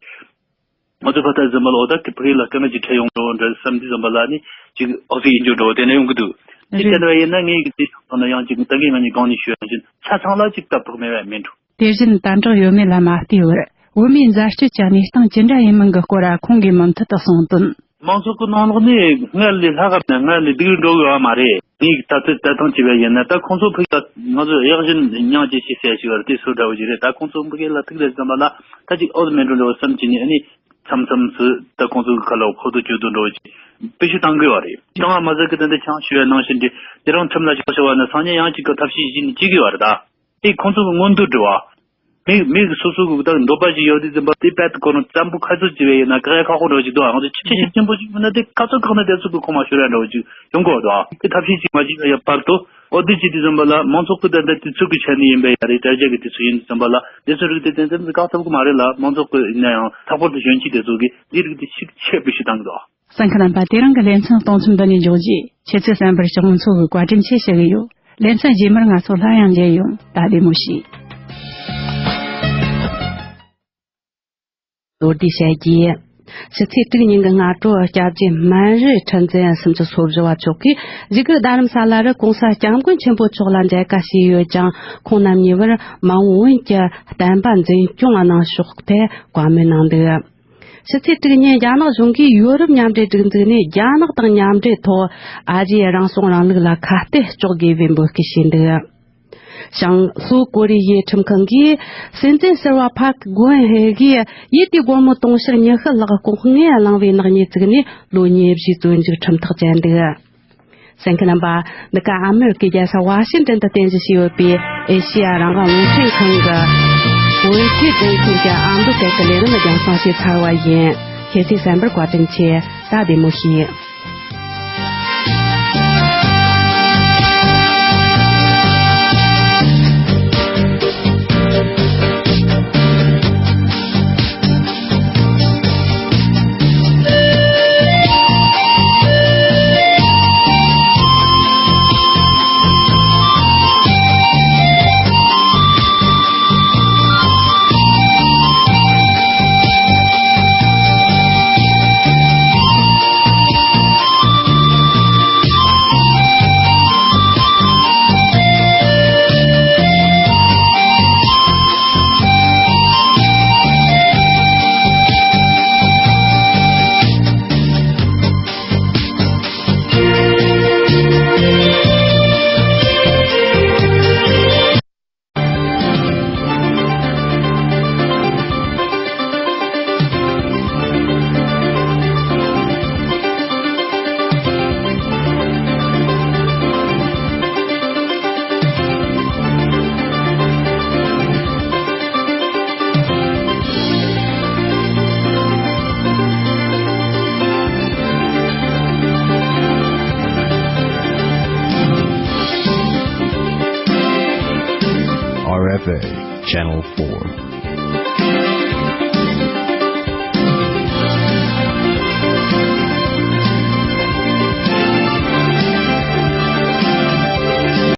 ང་ཚོ་ཕ་ཐ་ཟིན་པ་ལ་འོ་ད་ཕ་གི་ལ་དཀའ་ངལ་ཅིག་འཕྲད་ཡོང་འགྲོ་འདྲ་བསམ་དུས་ཙམ་པ་ལ་ནི་ཅིག་ཨོ་ཙི་ཡིན་རྒྱུ་འགྲོ་དེ་འདྲ་ཡོང་གི་འདུག། དེ་རེད། ལྟར་བ་ཡིན་ན་ངས་ཀྱི་དེ་ཡང་ན་ཡང་ཅིག་ད་གིན་ང་གཉིས་གང་ནས་ཞུ་ཡང་ཅིག་ཆ་ཚང་ལ་ཅིག་ལྟ་ཕོག་མེད་པ་མིན་འགྲོ། དེ་བཞིན་དམ་དྲག་ཡོད་མེད་ལ་མ་ལྟོས་པར་བོད་མིའི་འཛད་སྤྱོད་ཀྱི་གནས་སྟངས་ཅི་འདྲ་ཡིན་མིན་གྱི་སྐོར་ཁོང་གིས་མུ་མཐུད་དུ་གསུངས་དོན། མང་ཚོགས་ཀྱི་ནང་ལོགས་ནས་སྔར་ལས་ལྷག་གམ་ན་སྔར་ལས་སྡུག་རུ་འགྲོ་གི་ཡོད་མ་རེད། ངས་ད་ལྟ་ལྟ་སྟངས་བྱས་པ་ཡིན་ན་ད་ཁོང་ཚོ་ཕུགས་ལ་ང་ཚོ་གཡག་གཞན་མྱང་ཅིག་ཤེས་ཟེར་ཞིག་ཡོད་རེད། དེ་སུ་འདྲ་བོ་ཞིག་རེད། ད་ཁོང་ཚོ་ཕུགས་ལ་ཐུག་རེད་བསམ་པ་ལ་ད་ཅིག་ཨོ་ཙི་མེད་འགྲོ་འདྲ་བོ་བསམ་གྱི་ནས་ཨ་ནི་མཚམས་མཚམས་སུ་ད་ཁོང་ཚོ་གི་ཁ་ལ་ཁོ་ཐུག་ཅོ་དུ་འགྲོ་ཅིག་བེད་སྤྱོད་བཏང་གི་ཡོད་རེད། ཅང་མ་ཟད་གི་ད་འདི་ཆང་ཞུ་བའི་ནང་བཞིན་འདི་དེ་རང་ཁྲིམས་ལ་ཆགས་ཤོར་བ་ན་སང་ཉིན་ཡང་ཅིག་གི་ཐབས་ཤེས་བྱས་ནས་བྱེད་ཀྱི་ཡོད་རེད། ད་དེ་ཁོང་ཚོ་གི་མངོན་འདོད་འགྲོ་བ། མི་མི་གི་སོ་སོ་གི་ད་འདོད་པ་ཞིག་ཡོད་དུས་ཙམ་པ་དེ་དཔལ་དུ་ཁོ་རང་བཙན་པོ་ཁ་ཚུར་བྱེད་པའི་ཡིན་ན་ག་ཡ་ཁག་པོ་འདྲ་བོ་ཅིག་འདུག་ཨ། ང་ཚོ་ཆེ་ཆེ་ཤེས་ཆེན་པོ་ཞིག་མིན་ན་དེ་ཁ་ཚུར་བཀག་ན་དེ་ཚོ་གི་ཁོ་མ་ཤོར་ཡ་འདྲ་བོ་ཅིག་ཡོང་གི་འདུག་ཨ། དེ་ཐབས་ཤེས་ཅིག་མ་བྱེད་ཡ་བར་དུ་ཨོ་དེ་བྱེད་དུས་ཙམ་པ་ལ་མང་ཚོགས་ཀྱི་ད་ལྟ་དུས་ཚོད་ཀྱི་ཆ་ནས་ཡིན་པ་ཡ་རེད། དྲ་རྒྱ་གི་དུས་ཚོད་ཡིན་དུས་ཙམ་པ་ལ་དེ་ཚོ་རིགས་དེ་ཏན་ཏན་བཀག་ཐུབ་ཀྱི་མ་རེད་ལ། མང་ཚོགས་ཀྱི་ཡིན་ན་ཡང་ལྷག་པར་དུ་གཞོན་སྐྱེས་དེ་ཚོ་གིས་དེ་རིགས་དེ་ཤུགས་ཆེ་བེད་སྤྱོད་བཏང་གི་འདུག་ཨ། གསན་མཁན་རྣམ་པ། དེ་རིང་གི་ལེ་ཚན་གཏོང་མཚམས་འདི་ནས་འཇོག་རྗེས། ཁྱེད་ཚོས་གསན་པར་ཞུ་མཁན་ཚོ་གི་བཀའ་དྲིན་ཆེ་ཞུ་གི་ཡོད། ལེ་ཚན་རྗེས་མར་ང་ཚོ་སླར་ཡང་མཇལ་ཡོང་། ད་བདེ་མོ་བྱོས། ལོ་ཟླའི་བཤད་རྒྱས། ཕྱི་ཚེས་དྲུག་ཉིན་གྱི་སྔ་དྲོ། སྐྱབས་རྗེ་སྨན་རི་ཁྲི་འཛིན་སུམ་ཅུ་སོ་བཞི་བ་མཆོག་གིས་གཞིས་ཀ་རྡ་རམ་ས་ལ་རུ་གོང་ས་སྐྱབས་མགོན་ཆེན་པོ་མཆོག་ལ་མཇལ་ཁ་ཞུས་ཡོད་ཅིང་། ཁོང་རྣམ་གཉིས་བར་མ་འོངས་བོན་གྱི་བསྟན་པ་འཛིན་སྐྱོང་གནང་ཕྱོགས་ཐད་བཀའ་མོལ་གནང་འདུག། ཕྱི་ཚེས་དྲུག་ཉིན་རྒྱ་ནག་གཞུང་གིས་ཡོ་རོབ་མཉམ་འབྲེལ་སྒྲིག་འཛུགས་ནས་རྒྱ་ནག་དང་མཉམ་འབྲེལ་ཐོག་ཨ་རིའི་རང་སྲུང་རིང་ལུགས་ལ་ཁ་གཏད་གཅོག་དགོས་པའི་འབོད་སྐུལ་བྱས་འདུག། ཞང་ལྷོ་ཀོ་རི་ཡའི་ཁྲིམས་ཁང་གིས་སྲིད་འཛིན་ཟུར་པ་ཕཱག་གོ་ཝུན་ཧེ་གིས་ཡུལ་དེའི་སྒོར་མོ་དུང་ཕྱུར་ཉི་ཤུ་ལྷག་ལྐོག་རྔན་བླངས་པའི་ནག་ཉེས་བཙུགས་ནས་ལོ་ཉེར་བཞིའི་བཙོན་འཇུག་ཁྲིམས་ཐག་བཅད་འདུག། གསན་མཁན་རྣམ་པ། འདི་ག་ཨ་མེ་རི་ཀའི་རྒྱལ་ས་ཝ་ཤིང་ཏན་དུ་རྟེན་གཞི་བྱས་ཡོད་པའི་ཨེ་ཤེ་ཡ་རང་དབང་རླུང་འཕྲིན་ཁང་གི་བོད་སྐད་སྡེ་ཚན་གྱི་ཨ་མདོ་སྐད་ཀྱི་ལས་རིམ་རྒྱང་སྲིང་བྱས་ཚར་བ་ཡིན། ཁྱེད་ཚོས་གསན་པར་བཀའ་དྲིན་ཆེ། ད་བདེ་མོ་བྱོས། Channel four.